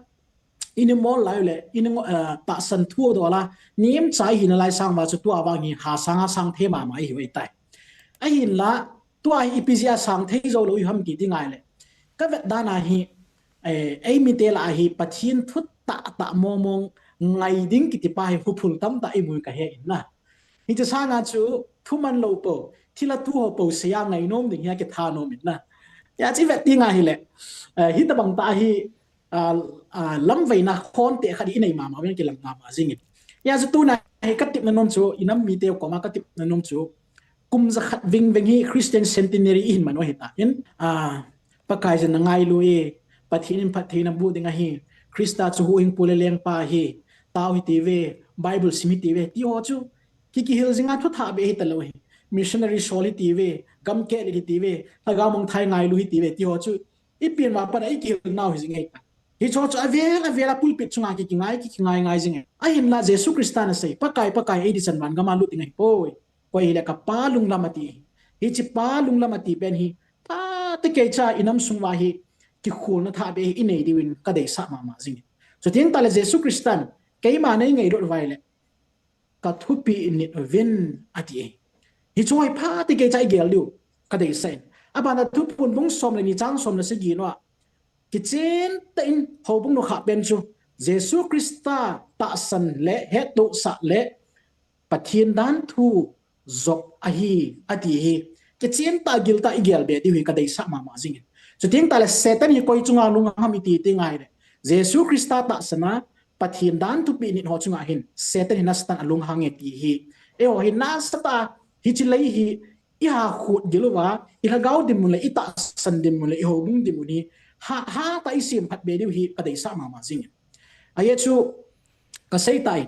i ni mol lai u le, i ni ngo-, eh, tahsan thu dol a, nemcha i hina lai sang uva chu tua vang hi ha sang a sang thei mama i hiu ahitai. Ahinla, tua hi ipi jeh a sang thei jou lou i ham ti ding ahile, ka vet dan a hi, eh, eimi te lah a hi Pathen thu tah tah mong mong ngai ding kiti pa hi huphul tamtah i mu ka he in na. Hiche sanga chu thuman lou po, thil a tu ho po sei a ngai nom ding hi a kitha nom in na. Hia chu i vet ding ahile, eh, hitobang tah hi, ah, ah, lamveina khon te khat i nei mama uvin kilang mama jing in. Hia chu tuna hi ka tipna nom chu, i nam mite koma ka tipna nom chu, kum jakhat ving ving hi Christian Centenary i hin man u ahitan, ah, Pakai jen na ngailu e, Pathen in phattheina bu ding ahi, Christa chu huhhingpu le lengpa ahi, tao hiti uve, Bible sim hiti uve, ti ho chu ki, kihil jing a thu thah beh hita lou hi. Missionary sol hiti uve, gam kehlet hiti uve, lhagao mangthai ngailu hiti uve, ti ho chu i pen uva pat a i kihil nau hi jing ahitai. Hiche ho chu avel avel a pulpit chunga ki, kingai, ki, kingai ngai jing e. Ahinla Jesu Christa in asei, Pakai, Pakai, eidih chan van gam a lut ding ahi poi. Koi hile ka Pa lunglam ati. Hiche Pa lunglam ati pen hi, phatah keicha i nam sung uva hi, kikholna thah beh hi i nei diuvin ka deisah mama jing e. Chuteng tah le Jesu Christa in, keima nei ngailut uva ahile, ka thupeh nit uvin ati e. Hiche ho hi phatah keicha i gel diu ka deisah in. Aban a Thuphon bung som le ni chang som le sagi na, kichen tah in houbung nukhah pen chu Jesu Christa tahsan le hettohsah le Pathen danthu jop ahi, ati hi. Kichen tah gil tah i gel be diu hi ka deisah mama jing in. Chuteng tah le Satan hi koi chunga lunghang ham i ti teng ahile, Jesu Christa tahsan a Pathen danthu peh nit ho chunga hin Satan hi nasatah in alunghang e ti hi. Eiho hi nasatah a hiche lei hi i ha khut gil uva, i lhagao dinmun le i tahsan dinmun le i houbung dinmun hi ha, hatah a i semphat be diu hi ka deisah mama jing in. Ajeh chu ka sei tai,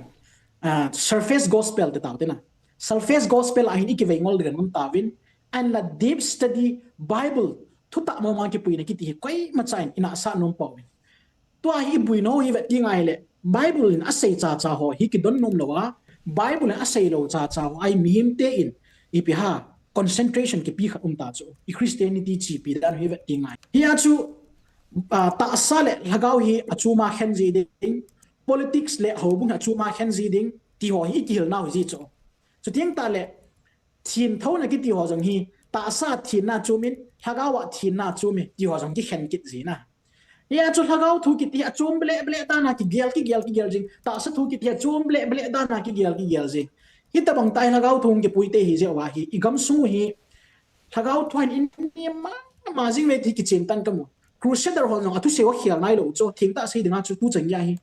ah, surface gospel ti tau te na. Surface gospel a hin i kivei ngol ding um tauvin, ahinla deep study Bible, thutah mong mong kipuina kiti hi koimacha in i nahsah nom pouvin. Tua hi i buina ho hi vet ding ahile, Bible in asei cha cha ho hi kidon nom lou a, Bible in asei lou cha cha ho a hi mihem te in ipi ham concentration kipe khat um ta chu, i Christianity chepi dan hi vet ding ahi. Hia chu, ah, tahsa le lhagao hi achom a khen ji ding, politics le houbung hi achom a khen ji ding, ti ho hi i kihil nau hi ji chu. Chuteng tah le, thenthouna kiti ho jong hi, tahsa thenna chom in, lhagao a thenna chom in, ti ho jong kikhen kit ji na. Hia chu lhagao thu kiti hi achom bele bele dan a kigel, kigel, kigel jing. Tahsa thu kiti hi achom bele bele dan a kigel, kigel jing. Hitobang tah hi lhagao thu kipui te hi jeh uva hi, i gamsung u hi, lhagao thu a hin i nem mama jing uve ti kichen tah in ka mu. Crusader ho jong athusei u akhel nai lou chu, thengtah sei ding a chu tuchan geiya hi.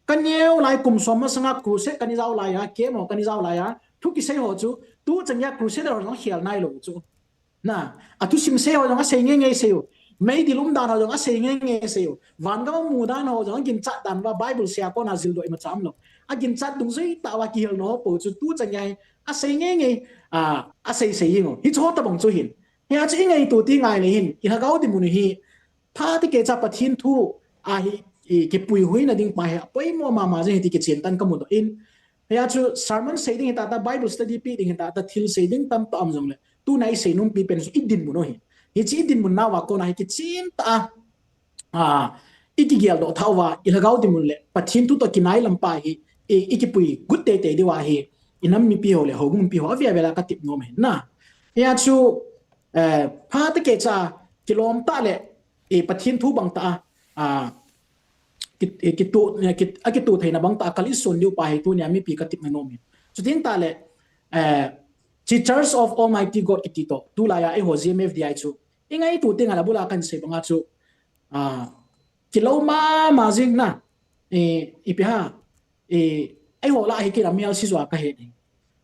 Ka neo lai kum som masanga crusade kana jao lai a, camp ho kana jao lai a, thu kisei ho chu, tuchan geiya Crusader ho jong akhel nai lou chu. Na, athusim sei ho jong asei ngei ngei sei u. Meidil umdan ho jong asei ngeingei asei u. Vangam amudan ho jong aginchat dan uva Bible sia kona jildoh imacha umlou. Aginchat dungjui tah uva kihilna ho po chu tu chan gei hi asei ngeingei, a, asei sei jing u. Hiche ho tobang chu hin. Hia chu ingaito teng le hin, ilhagao dinmun hi phatecha Pathen thu a hi, i, kipuihuina ding pa hi apoimo mama jing ahi ti kichen tah in kamudoh in. Hia chu sermon sei ding hita, Bible study pe ding hita, thil sei ding tamtah um jongle, tuna isei nompi pen chu idinmun u hi. Hiche idinmun nauva kona hi kichen tah a, a, ikigeldoh thah uva, ilhagao dinmun le Pathen thu toh kinai lam pa hi, i, ikipui got teitei diu ahi, inam mipi ho le houbung mipi ho avel vel a katep nom ahi. Hia chu, eh, phatecha kilom tah le, i, Pathen thu bang tah a, a, ki, i, kitu, ki, akituh theina bang tah a kal ison diu pa hi tunia mipi katepna nom ahi. Chuteng tah le, eh, hiche Church of Almighty God kiti toh, tulai a eiho G M F D I chu ingaito teng le abul a kahin sei banga chu, a, kilou mama jing na, i, ipi ham, i, eiho lah a hi kila mial si joh kahe ding.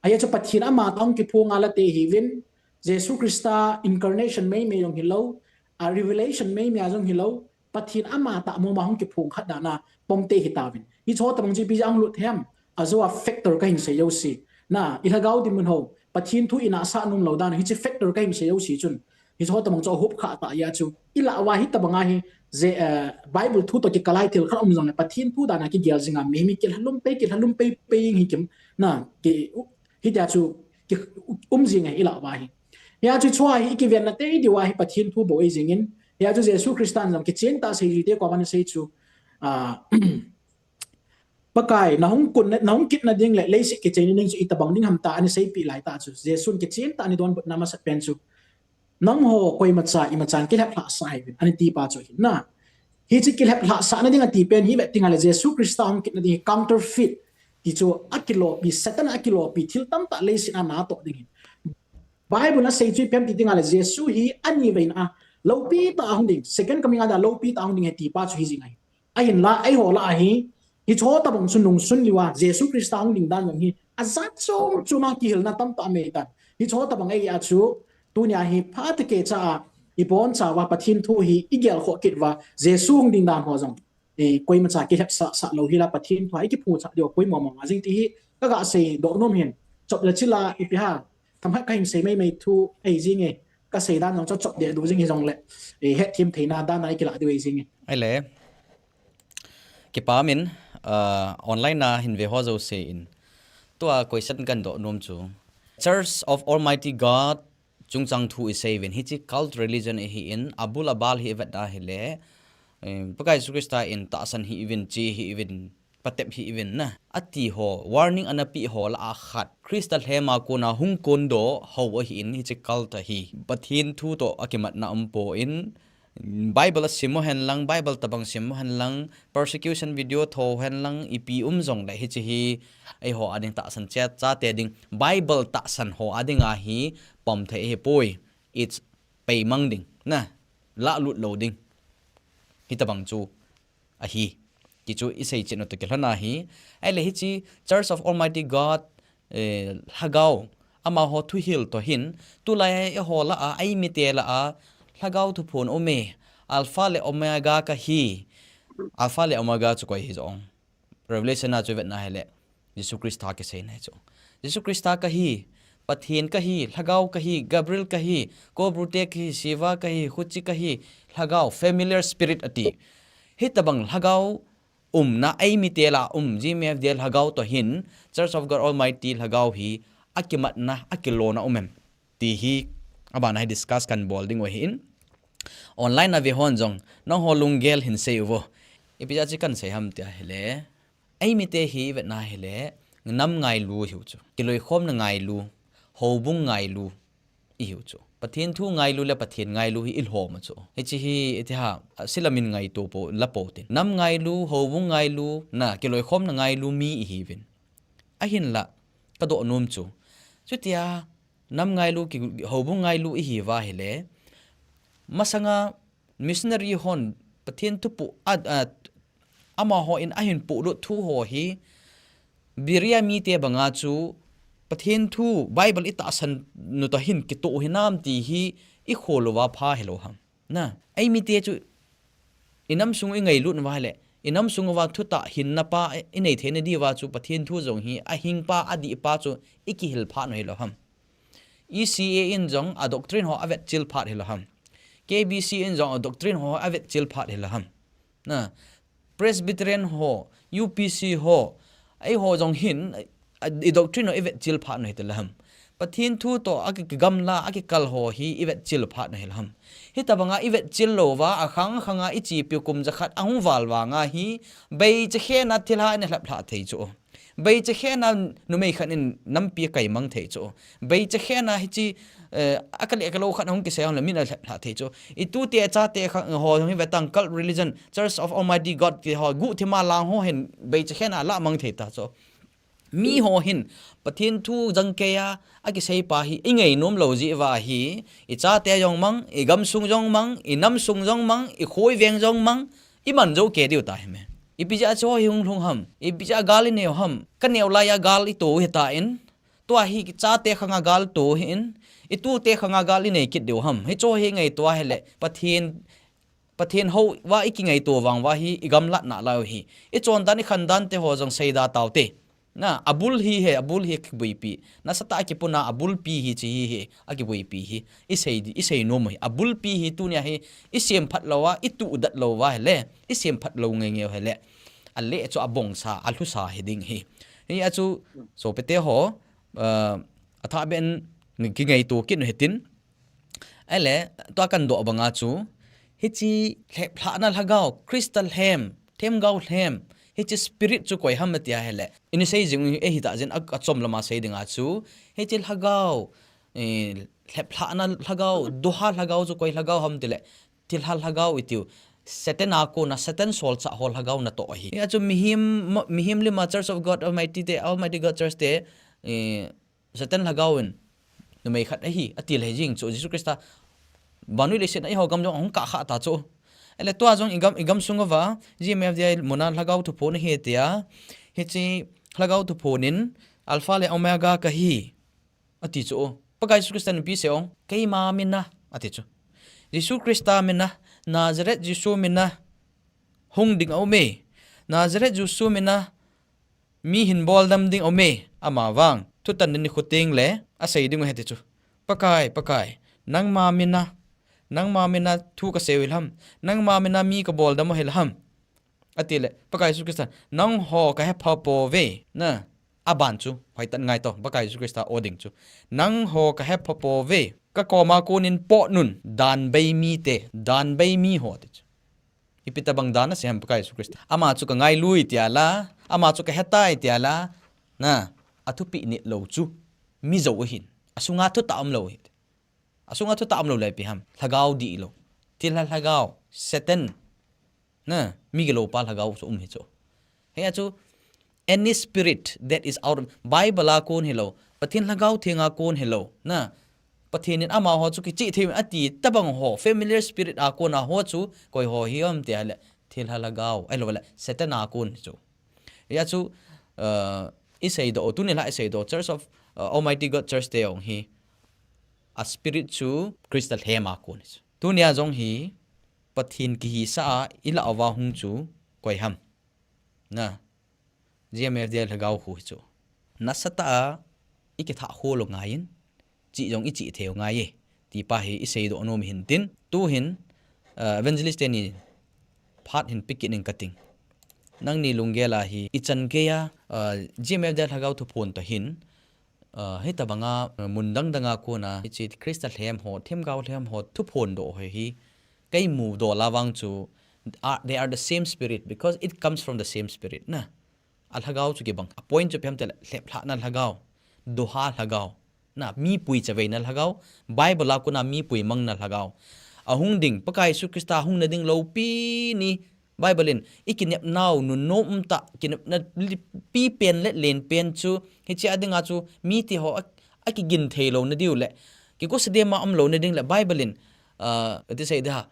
Ahia chu Pathen amatah hung kiphong a late hiuvin, Jesu Christa incarnation meimei jong hilou, a, revelation meimei a jong hilou, Pathen amatah mama hung kiphong khat dan a pongte hitauvin. Hiche ho tobang chu ipi jeh a hung lut thei ham, ajo a factor kahin sei jouse. Na, ilhagao dinmun ho, Pathen thu inahsah nomlou dan, hiche factor kahin sei jouse chun. Hiche ho tobang chu ahop kha tah jeh a chu. Ilah uva hitobang a hi, je, eh, Bible thu toh kikalai thil khat um jongle, Pathen thu dan a kigel jing a, mi, mi kilhalum pei, kilhalum pei, pei jing hi kim, na, ki, u, hitia chu, ki, u, um jing ahi ilah uva hi. Hia chu chua hi ikivenna tei diu ahi Pathen thu bou ei jing in. Hia chu Jesu Christan jong kichen tah a seijui te koma ana sei chu, a, Pakai, nahung kun, nahung kitna ding le leiset kicheina ding chu itobang ding ham tia ana seipeh lai tah chu, Jesun kichen tah a ana donbutna masat pen chu, nangho koimacha imacha in kilheplhahsah hih uvin, ana ti pa chu ahi na. Hiche kilheplhahsahna ding ati pen hi vet teng le Jesu Christa hung kitna ding hi counterfeit ti chu akilopi, Satan akilopi thil tamtah leiset a natoh ding ahi. Bible in asei chu ipi ham ti teng le Jesu hi anivei in a loupi tah a hung ding, second coming a dia loupi tah a hung ding ahi ti pa chu hi jing ahi. Ahinla, eiho lah a hi, hiche ho tobang chu nungsun lou a, Jesu Christa hung ding dan jong hi, ajat chom chom a kihilna tamtah aum tan. Hiche ho tobang ahi a chu, tunia hi phatecha a, ibonchauva Pathen thu hi, igelkhoh kit uva, Jesu hung ding dan ho jong, i, koimacha kilhepsah sah lou hel a Pathen thu a, ikiphongchah diu apoimo mama jing ti hi, kaga seidoh nom ahin, chop le chil a, ipi ham, themkhat kahin sei maimai thu ahi jing e, kasei dan jong chu chop deh diu jing hijongle, eh, hetthem theina dan a ikilah diu ahi jing e. Ahile, kipah in, ah, online a hin ve ho jouse in, tua question kahin doh nom chu, Church of Almighty God chungchang thu isei uvin, hiche cult religion ahin, abul abal hi ivet a ahile, eh, Pakai Jesu Christa in tahsan hih uvin, che hih uvin, patep hih uvin na, ati ho, warning ana pe ho lah a khat, Christa lhem a kona hung kondoh ho ahin, hiche cult ahi. Pathen thu toh akimatna umpon, Bible asim u hen lang, Bible tobang sim u hen lang, persecution video tho hen lang, ipi um jongle hiche hi, eiho a ding tahsan chate ding, Bible tahsan ho a ding ahi, pom thei ahipoi, it's peimang ding, na, lahlut lou ding. Hitobang chu ahi. Ti chu isei chet u toh kilhon ahi. Ahile hiche Church of Almighty God, eh, lhagao, amaho thuhil toh hin, tulai a eiho lah a, eimite lah a, lhagao thuphon um e, Alpha le Omega kahi. Alpha le Omega chu koi hijong. Revelation a chu ivet a ahile, Jesu Christa kiseina chu. Jesu Christa kahi, Pathen kahi, lhagao kahi, Gabriel kahi, Kobrute kahi, Shiva kahi, Khuchi kahi, lhagao, familiar spirit ati. Hitobang lhagao umna, eimite lah a um, G M F D I lhagao toh hin, Church of God Almighty lhagao hi, akimatna, akilona um em. Ti hi, abana hi discuss kahin bol ding u ahin. Online a ve hon jong, nangho lunggel hin sei uvo. Ipi jeh a chu kahin sei ham ti ahile, eimite hi ivet a ahile, nam ngailu ihiu chu. Kiloikhomna ngailu, houbung ngailu ihiu chu. Pathen thu ngailu le Pathen ngailu hi ilhom u chu. Hiche hi, iti ham, silamin ngaito pou, la pou tin. Nam ngailu, houbung ngailu, na, kiloikhomna ngailu mi ihiuvin. Ahinla, kadoh nom chu. Chutia, nam ngailu, ki, houbung ngailu ihiuva ahile, masanga missionary hon Pathen thupoh, a, a, amaho in ahin polut thu ho hi, Berea mite banga chu Pathen thu Bible itahsan u toh hin kitoh hinam ti hi ikhol uva pha hilou ham. Na, eimite chu inam sung i ngailut uva ahile, inam sung uva thutah hinna pa i nei theina diuva chu Pathen thu jong hi ahing pa, adih pa chu i kihil phat u hilou ham. E C A in jong a doctrine ho avetchil phat hilou ham. K B C in jong a doctrine ho avetchil phat hilou ham. Na, Presbyterian ho, U P C ho, eiho jong hin, a, i doctrine ho i vetchil phat u hite lou ham. Pathen thu toh a ki, kigamla, a kikal ho hi i vetchil phat u hilou ham. Hitabanga i vetchil louva, akhang khanga i chepiu kum jakhat ahung val vanga hi, beichakhen a thilha i na lheplhah thei chu. Beichakhen a numei khat in nampi kaimang thei chu. Beichakhen a hiche, eh, akale kalou khat ahung kisei hon le min a lheplhah thei chu. I tute chate kha ho jong hi vetang cult religion, Church of Almighty God ti ho, guhthima lang ho hin beichakhen a lamang thei ta chu. Mi ho hin Pathen thu jangkeiya akisei pa hi i ngainom lou jeh uva hi, i chate jong mang, i gamsung jong mang, i namsung jong mang, i kho i veng jong mang, i man jou kei diu ta hi me. Ipi jeh a chu hi hung lhung ham, ipi jeh a gal i neiu ham, ka neo laiya gal i to u hitan, tua hi chate khanga gal to u hin, i tute khanga gal i nei kit diu ham. Hichu hi ngaito a hile, Pathen, Pathen houva i kingaito vang uva hi i gamlat nalai u hi. I chondan i khandan te ho jong seida taute. Na, abul hi he, abul hi kibuipi. Nasatah a kipuna abulpi hi chu hi he, akibuipi hi. I sei di, i sei nom u hi. Abulpi hi tunia hi, i semphat louva, i tudat louva hile, i semphat lou ngeingei u hile, ale chu abongsa, alhusa hi ding hi. Hia chu, sopite ho, ah, athah beh in kingaito kit u hitin, Ahile, tua kadoh banga chu, hiche lheplhahna lhagao, Christa lhem, themgao lhem, hiche spirit chu koi ham ati a hile, i sei jing u hi, eh, hitah jeh in a, achom lama sei dinga chu, hiche lhagao, eh, lheplhahna lhagao, duha lhagao chu koi lhagao ham tile, thilha lhagao i tiu, Satan a kona, Satan solchah ho lhagao natoh ahi. Hia chu mihem, mihem lima Church of God Almighty te, Almighty God Church te, eh, Satan lhagao in numei khat ahi, ati lheh jing chu Jesu Christa. Vannoi leiset a eiho gam jong ahung kah kha ta chu. Ahile tua jong i gam, i gamsung uva, G M F D I muna lhagao thuphon ahi tia. Hiche lhagao thuphon in Alpha le Omega kahi, ati chu. Pakai Jesu Christa in ipi asei em? Keima mina, ati chu. Jesu Christa mina, Nazareth Jesu mina, hung ding aume. Nazareth Jesu mina, mi hin boldam ding aume, ama vang. Thutan ding nikho teng le, asei ding u hiti chu. Pakai, Pakai, nangma mina, nangma mina thu kasei u hile ham, nangma mina mi kaboldam u hile ham. Ati le, Pakai Jesu Christa, nangho kahepha pouve, na, aban chu, hoitah in ngai to, Pakai Jesu Christa o ding chu. Nangho kahepha pouve, kakoma konin potnun, danbei mite, danbei mi ho ti chu. Ipi tabang dan asei ham Pakai Jesu Christa. Ama chu kangailui tia la, ama chu kahetai tia la, na, athupeh nit lou chu, mi jou ahin. Asunga thutah umlou ahi. Asunga thutah umlou le ipi ham. Lhagao dihlou. Thilha lhagao. Satan. Na, mi gilou pa lhagao chu um hi chu. Hia chu, any spirit that is out of Bible a kon hilou, Pathen lhagao thenga kon hilou, na, Pathen in amaho chu kichih thei ati tabang ho, familiar spirit a kona ho chu, koi ho hi ham tia le, thilha lhagao, ahilou le, Satan a kon hi chu. Hia chu, uh, i seidoh, tuni la i seidoh, Church of, uh, Almighty God Church te jong hi, a spirit chu Christa lhem a kon hi chu. Tunia jong hi, Pathen kihisah a i lah uva hung chu koi ham. Na, G M F D I lhagao khu hi chu. Nasatah a i kithah khol u ngai in, chih jong i chih thei u ngai e. Ti pa hi i seidoh nom hin tin. Tu hin, ah, evangelist teni phat hin pe kit ing kating. Nangni lunggel a hi i chan gei a, ah, G M F D I lhagao thuphon toh hin, Ah, hitabanga, ah, mun dang danga kona, hiche Christa lhem ho, themgao lhem ho, thuphon doh ho hi, kei mudoh la vang chu, ah, they are the same spirit because it comes from the same spirit, na. A lhagao chu kibang. A point chu ipi ham tile, lheplhahna lhagao, doha lhagao, na, mipui chaveina lhagao, Bible a kona mipui mangna lhagao. Ahung ding, Pakai Jesu Christa hung nading loupi ni, Bible in, i kinepnau, nunnom umtah, kinepna li-, pipen le lenpen chu, hiche a dinga chu, mite ho a, akigin thei louna diu le, kigotsa dema umlouna ding le, Bible in, ah, ati sei da,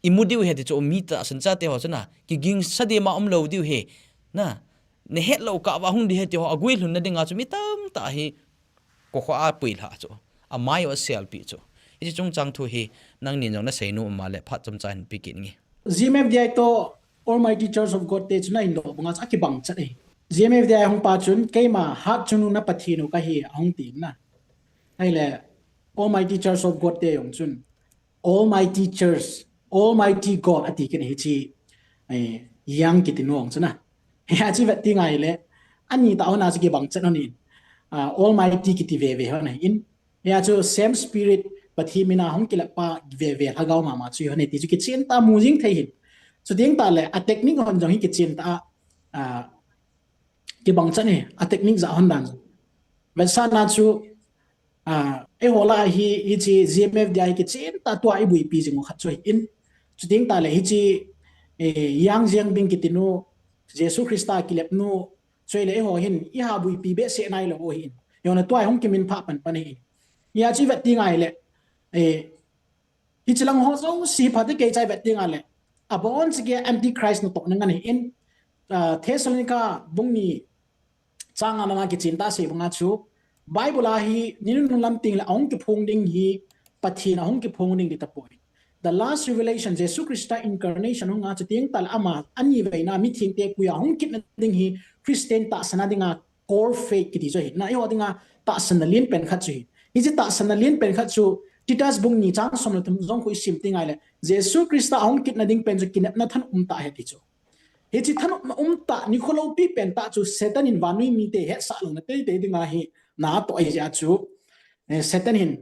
i mu diu ahi ti chu, mi tahsan chate ho chu na, kigingsa dema umlou diu ahi, na, na hetlou kah uva hung ding ahi ti ho, aguilhunna dinga chu, mi tamtah hi, kokho a puilha chu, amai u aselpi chu. Hiche chungchang thu hi nangnin jong nasei nom um a le phat chomcha hin pe kit inge. G M F D I toh Almighty Church of God te chu nahin doh banga chu akibang chat ahi. G M F D I hung pa chun keima hatchungnung na Pathen u kahi ahung tin na. Ahile Almighty Church of God te jong chun Almighty Church, Almighty God ati kit in hiche, eh, Yang kiti nu jong chu na. Hiche vet ding ahile, ani tah hon a chu kibang chat hon in, ah, Almighty kiti veve hon ahin. Hia chu same spirit Pathen mina hung kilep pa veve lhagao mama chu hi hon e ti chu kichen tah a mu jing thei hin. Chuteng tah le a technique hon jong hi kichen tah a, ah, kibang chat ahi, a technique jat hon dan jong. Vetsahna chu, ah, eiho lah a hi, hiche G M F D I hi kichen tah a tua ibuipi jing u khat chu ahin. Chuteng tah le hiche, eh, Yang Xiangbin kiti nu, Jesu Christa kilep nu, chu ahile eiho hin, iha buipi behseh nailou u ahin. Jong le tua hi hung kiminphah panpan ahin. Hia chu vet ding ahile, eh, hiche lang ho jouse phat a kei chai vet ding ahile, abon chikei a Antichrist natohna ngen ahin, ah, Thessalonica bung ni chang nga na kichen tah a sei banga chu, Bible a hi, ni nunung lam teng le ahung kiphong ding hi, Pathen ahung kiphong ding ti tapoi. The last revelation, Jesu Christa incarnation hung a chuteng tah le ama aniveina mithengte koi a hung kitna ding hi, Christian tahsan a dinga core faith kiti chu ahi. Na eiho dinga tahsanna lenpen khat chu ahi. Hiche tahsanna lenpen khat chu, Titus bung ni chang som le thum jong khu isim teng ahile, Jesu Christa ahung kitna ding pen chu kinepna thanop um tah ahi ti chu. Hiche thanopna um tah, nikho loupi pen tah chu Satan in vannoi mite hetsah louna teitei dinga hi na atoh ahi jeh a chu, eh, Satan hin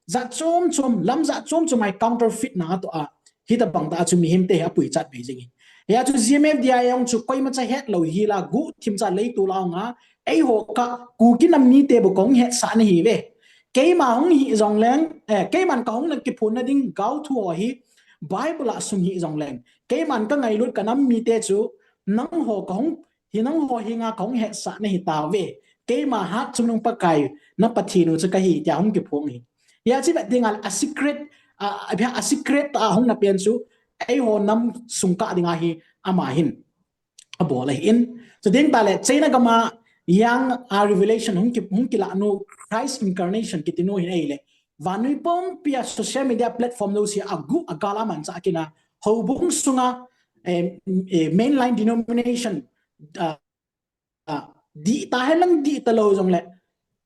jat chom chom, lam jat chom chom a hi counterfeit na atoh a, hitabang tah a chu mihemte hi apui chat bei jing ahi. Hia chu G M F D I jong chu koimacha hetlou hila guhthim cha leitol a hung a, eiho ka Kuki nam mite bou kahung hetsah nahi uve. Keima hung hi jongleng, eh, keiman kahung na kiphonna ding gaothu ho hi Bible a sung hi jongleng, keiman kangailut kanam mite chu nangho kahung, hi nangho henga kahung hetsah nahi tauve. Keima hatchungnung Pakai na Pathen u chu kahi tia hung kiphong ahi. Hia chu vet ding ahile a secret, a, a, a secret tah a hung na pen chu eiho nam sung kah dinga hi ama hin abol ahin. Chuteng tah le China gam a Yang, a, revelation hung ki, hung kilah nu, Christ incarnation kiti nu hin ahile, vannoi pumpi a social media platform jouse a aguh agal a amanchah kit na, houbung sunga, eh, eh, mainline denomination, ah, ah, dih ta hen lang dih talou jongle,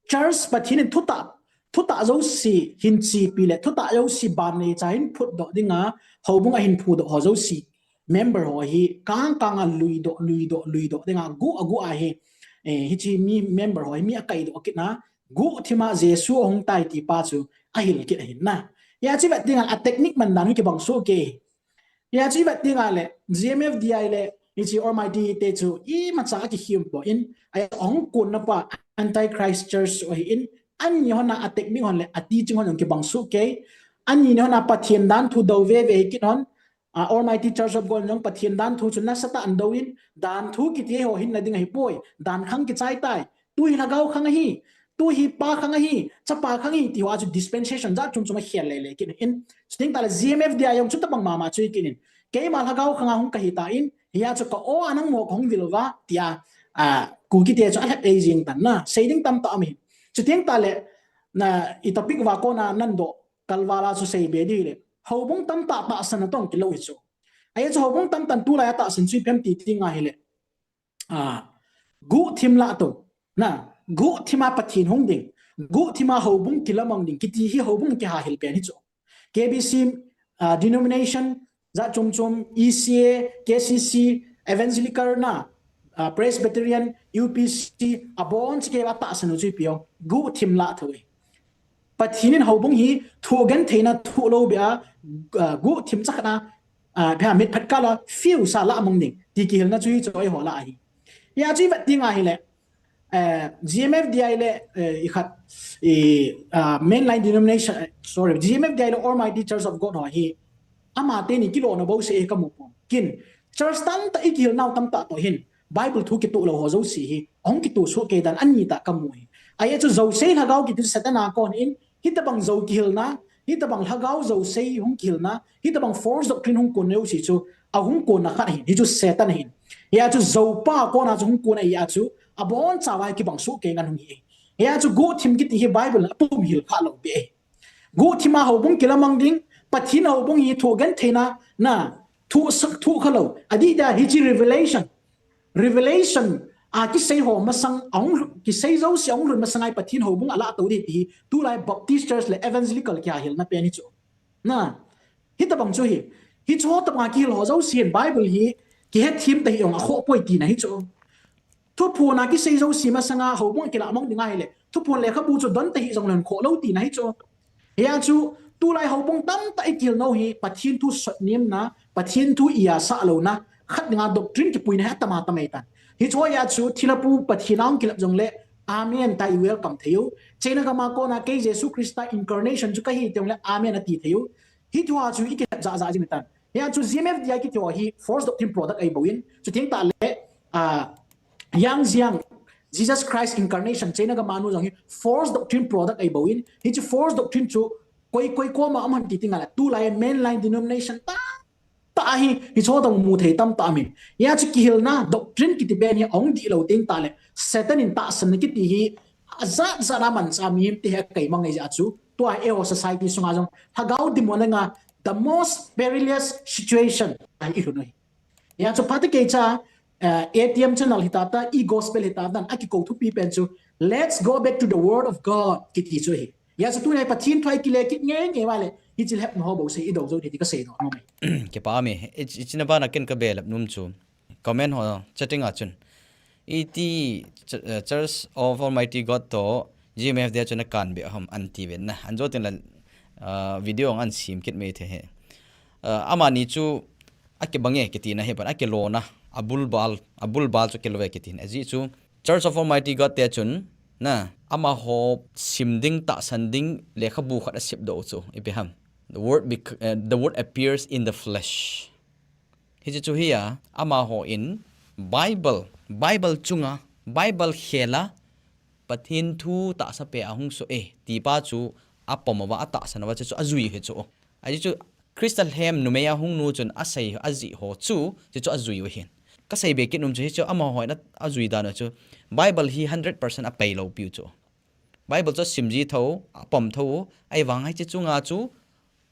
church Pathen in thutah, thutah jouse hin chepi le thutah jouse ban neicha hin phutdoh dinga houbung ahin phudoh ho jouse, member ho hi kang kang a luidoh, luidoh, luidoh dinga guh aguh a hi, eh, hiche mi member ho hi mi akaidoh kit na, guhthim a Jesu ahung tai ti pa chu ahil kit ahin na. Hia chu vet ding ahile a technique man dan hi kibang soh kei. Hia chu ivet ding ahile, G M F D I le, hiche Almighty te chu imacha akikhem poi, ahung konna pa Antichrist Church chu ahin, ani hon a a technique hon le a teaching hon jong kibang soh kei, ani hon a Pathen danthu dou veve hi kit hon, a, Almighty Church of God jong Pathen danthu chu nasatah in dou in, danthu kiti ho hinna ding ahipoi, dan khang kichai tai, tu hi lhagao khang ahi, tu hi pa khang ahi, chapa khang ahi, ti ho a chu dispensation jat chom chom akhel lele kit in. Chuteng tah le G M F D I jong chutabang mama chu hi kit in. Keima lhagao khang a hung kahi tan, hia chu ka o a nangho kahung vil uva, tia, a, Kuki te chu alhep ei jing tan na, sei ding tamtah um ahi. Chuteng tah le, na, i topic uva kona nandoh kalval a chu seibe ding le, houbung tamtah tahsan natong kilou hi chu. Ahia chu houbung tamtah in tulai a tahsan chu ipi ham ti ding ahile, a, guhthim lah to, na, guhthim a Pathen hung ding, guhthim a houbung kilamang ding kiti hi houbung kihahil pen hi chu. K B C, a, denomination jat chom chom, E C A, K C C, Evangelical na, a, Presbyterian, U P C, abon chikei a tahsan u chu ipi ham, guhthim lah to e. Pathen in houbung hi thoh gentheina thoh lou beh a, a, guhthim chakhat a, a, pha mitphat kal a fiu sa lah mang ding ti kihilna chu hi chu eiho lah ahi. Hia chu ivet ding ahile, eh, G M F D I le, eh, ikhat, i, a, mainline denomination, eh, sorry, G M F D I le Almighty Church of God ho hi, amateni kilona bouseh hi kamu pon. Kin, church tamtah ikihil nau tamtah toh hin, Bible thu kitoh lou ho jouse hi, ahung kitoh soh kei dan anitah kamu hi. Ahia chu jousei lhagao kiti chu Satan a kon in, hitabang jou kihilna, hitabang lhagao jousei hung kihilna, hitabang false doctrine hung konna jouse chu, ahung konna khat ahin, hichu Satan ahin. Hia chu joupa kona chu hung kon ahi a chu, abon chauva kibang soh kei ngen hung hi. Hia chu guhthim kiti hi Bible in apum hil kha lou beh ahi. Guhthima houbung kilamang ding, Pathen houbung hi thoh gentheina, na, thoh sak thoh khalou. Adih dia hiche revelation. Revelation a kisei ho masang, ahung, kisei jouse ahung lhun masang a hi Pathen houbung alah tou ding ti hi, tulai Baptist Church le Evangelical kihilna pen hi chu. Na, hitabang chu hi, hiche ho tabang a kihil ho jouse hin Bible hi kihethem ta hih jong akhoh poi tina hi chu. Thuphon a kisei jouse masanga houbung kilamang ding ahile, Thuphon lekhabu chu don ta hih jongleh khoh lou tina hi chu. Hia chu, tulai houbung tamtah i kihil nau hi, Pathen thu sotnemna, Pathen thu i asah louna, khat dinga doctrine kipuina hi atam atam ahitan. Hiche ho a chu, thilhapu Pathen a hung kilep jongleh, amen tia i welcome thei u. China gam a kona kei Jesu Christa incarnation chu kahi ti jongleh, amen ati thei u. Hiche ho a chu i kilep jahjah jing tan. Hia chu G M F D I kiti ho hi false doctrine product ahi bouvin. Chuteng tahle, ah, Yang Jiang, Jesus Christ incarnation, China gam a nu jong hi false doctrine product ahi bouvin. Hiche false doctrine chu koi koi koma um ham ti ding ahile, tulai mainline denomination tamtah hi, hiche ho toh mu thei tamtah um in. Hia chu kihilna doctrine kiti pen hi ahung dihlou teng tahle, Satan in tahsanna kiti hi ajat jat a manchah mihem te hi akai mang ahi jeh chu. Tua eiho society sunga jong lhagao dimona nga the most perilous situation ahi lhon u hi. Hia chu phat kei cha, eh, A T M channel hi tata, e-gospel hi tata, akikou thupi pen chu, "Let's go back to the word of God," kiti chu hi. Hia chu tunia Pathen thu a i kile kit nge nge uva le, hiche lhep na ho bou sei i dou jou thei ti kasei nom e. Kipa mi, i, i china bana ken ka belap nom chu. Comment ho, chatting a chun. Iti ch-, eh, Church of Almighty God toh G M F D I chu na kan be ham an ti ven na. An jo tin la, ah, video ang an sim kit mai thei he. Ah, amani chu akibang e kiti na hi pan akilona, abulbal, abulbal chu kilo e kiti na. Ajeh chu Church of Almighty God te chun na amaho sim ding tahsan ding lekhabu khat asep doh chu ipi ham. The word bec-, eh, the word appears in the flesh. Hiche chu hi a, amaho in Bible, Bible chunga, Bible khel a, Pathen thu tahsa pe ahung soh e, ti pa chu apom uva, atahsan uva, hiche chu ajui hi chu. Ajeh chu Christa lhem numei a hung nu chun asei, ajih ho chu, hiche chu ajui u hin. Kasei be kit nom chu hiche chu amaho in a, ajui dan u chu, Bible hi hundred percent apai lou piu chu. Bible chu asim ji tho, apom tho, ahivang hiche chunga chu,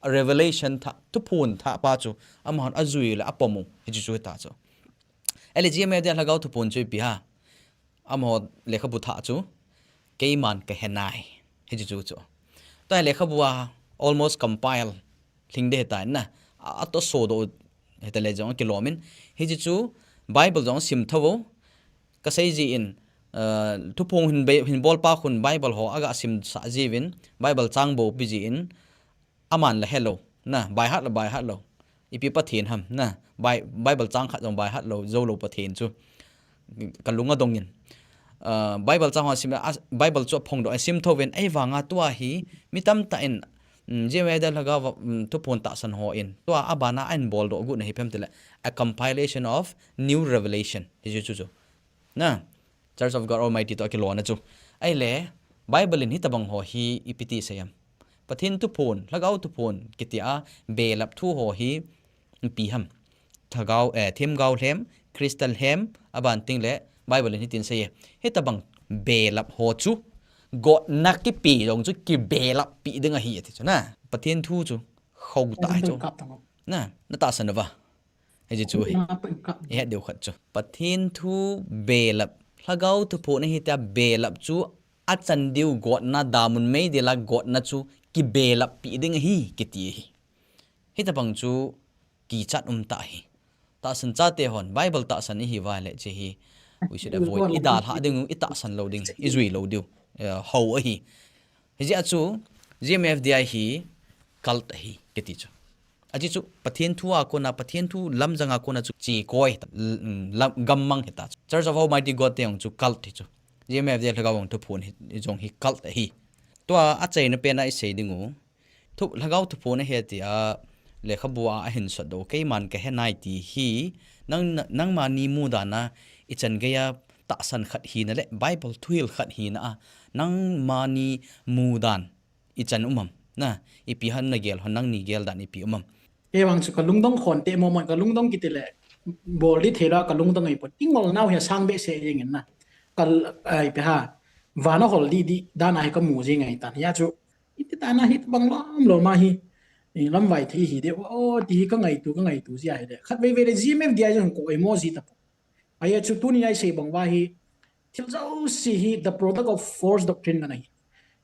a revelation thah, thuphon thah pa chu, amahon ajui le apom u, hiche chu hita chu. Ahile G M F D I lhagao thuphon chu ipi ham. Amaho lekhabu thah chu, keiman kahe nai, hiche chu chu. Tua lekhabu a almost compile, lhing ding hita na, a, atoh sodoh hita le jong akilom in. Hiche chu, Bible jong asim tho u, kasei ji in, eh, thuphon hin be-, hin bol pa khun Bible ho aga simsah jiuvin, Bible chang bou pe ji in, aman la helou, na, by heart la by heart lou. Ipi Pathen ham, na, Bi-, Bible chang khat jong by heart lou, jou lou Pathen chu. Kalung adong in. Ah, Bible chang ho sim, ah, Bible chu aphongdoh, asim tho uvin, ahivanga tua hi, mi tamtah in, mm, G M F D I lhagao, mm, thuphon tahsan ho in. Tua abana ahin boldoh got na hi ipi ham tile, a compilation of new revelation. Hiche chu chu. Na, Church of God Almighty toh akilona chu. Ahile, Bible in hitabang ho hi ipi ti asei ham. Pathen thuphon, lhagao thuphon, kiti a, belap thu ho hi ipi ham. Lhagao, eh, themgao lhem, Christa lhem, aban teng le, Bible in hitin asei e. Hitabang belap ho chu, gotna kipe jong chu kibelap pi ding ahi ati chu na. Pathen thu chu, khou tah ahi chu. Na, na tahsan uva. Hiche chu hi. Ihet diu khat chu. Pathen thu belap. Lhagao thuphon ahi tia belap chu achan diu gotna, damun meidil a gotna chu kibelap pi ding ahi, kiti ahi. Hitabang chu kichat um tah ahi. Tahsan chate hon, Bible tahsan ihi uva le hiche hi. We should avoid. Idalha ding u, itahsan lou ding, ijui lou diu. Eh, hou ahi. Hijeh a chu, G M F D I hi cult ahi, kiti chu. Ajeh chu, Pathen thu a kona, Pathen thu lamjang a kona chu chekoi, l-, lam, gammang hita chu. Church of Almighty God te jong chu cult hi chu. G M F D I lhagao jong thuphon hi, jong hi cult ahi. Tua achaina pen a isei ding u. Thu, lhagao thuphon ahi tia, lekhabu a ahin sotdoh, keiman kahe nai ti hi, nang, nangmani mudan a, ichan gei a tahsan khat hina le, Bible thuhil khat hina a, nangmani mudan, ichan um am. Na, ipi ham nagel hon nangni gel dan ipi um am. Kei vang chu kalungdong khonte momo in kalungdong kiti le, bol ding thei lou a kalungdong ahipon. Ingol nau hi asang behseh jeng in na. Kal, ai, ipi ham. Van ahol ding ding dan a hi kamu jing ahitan. Hia chu, Iti tana hi bang lom lom ahi. Lamvai thei hi de, o, ti hi ka ngaitu, ka ngaitu jia hi de. Khatvei vei le G M F D I jong ko emoji ta po. Ahi chu tuni a i sei bang uva hi, thil jouse hi the product of false doctrine ngen ahi.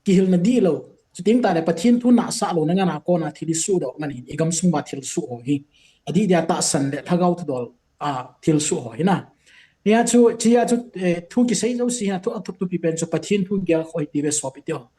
Kihilna dihlou. Chuteng tale Pathen thu nahsah louna ngen a kona thil isuhdoh ngen ahi. I gamsung uva thil suh ho hi. Adih dia tahsan le lhagao thudol a thil suh ho hi na. Hia chu, chia chu, eh, thu kisei jouse hi na, thu athup thupi pen chu Pathen thu gel kho hi ti ve sop iti ho.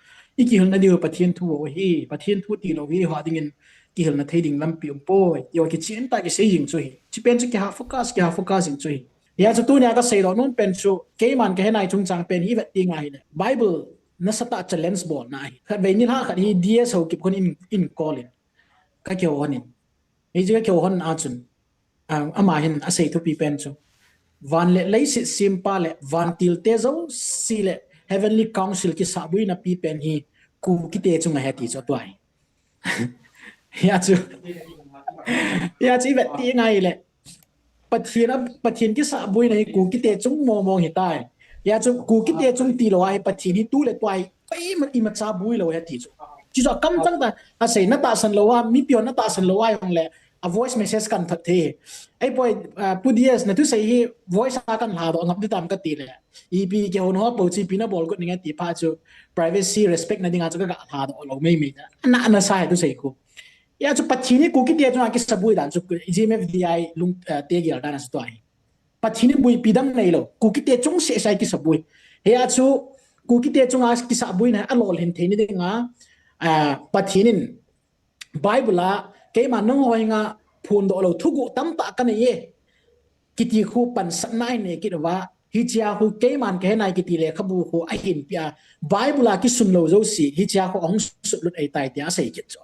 I kihilna diu Pathen thu ho hi, Pathen thu tilou hi, ho dingin kihilna thei ding lampi um poi. Ti ho kichen tah kisei jing chu hi. Chi pen chu kiha focus, kiha focus jing chu hi. Hia chu tunia ka seidoh nom pen chu, keiman ka he nai chungchang pen hi vet ti ngai le. Bible nasatah challenge bolna hi. Khatvei nilhah khat hi D S Haokip khun in, in call in. Ka kihou hon in. Hichu ka kihou hon a chun, ah, ama hin asei thupi pen chu, van le leiset sempa le vantilte jouse le heavenly council kisahboina pi pen hi Kukite chung ahi ti chu tua hi. Hia chu, hia chu i vet ti ngai le. Pathen a, Pathen kisahboina hi Kukite chung mong mong hitai. Hia chu Kukite chung tilou ahi, Pathen hi tu le tua hi, pai ma, imacha boi lou ahi ti chu. Chi chu akam chang ta, asei natahsan lou a, mipi hon natahsan lou a jong le, a voice message kan thot thei. Ei poi, ah, Pu D S, na thusei hi voice a kan lhadoh ngap di tam ka ti le. Ipi kihou ho po chi pi na bol got ninge ti pha chu, privacy respect na dinga chu ka ga lhadoh lou mei mei ta. Na, na sa hi thusei khu. Hia chu Pathen hi Kukite chunga kisaboi dan chu G M F D I lung, eh, te gel dan a chu tua hi. Pathen hi boipi dang neilou. Kukite chung seh seh a kisaboi. Hia chu Kukite chunga kisaboi na a lolhin theina dinga, ah, Pathen in Bible a keima nangho henga phondoh lou thuguh tamtah ka nei e. Kiti khu pansatna ahin nei kit uva, hichia khu keiman ka he nai kiti lekhabu khu ahin pia, Bible a kisun lou jouse, hichia khu ahung sutlut ahitai tia asei kit chu.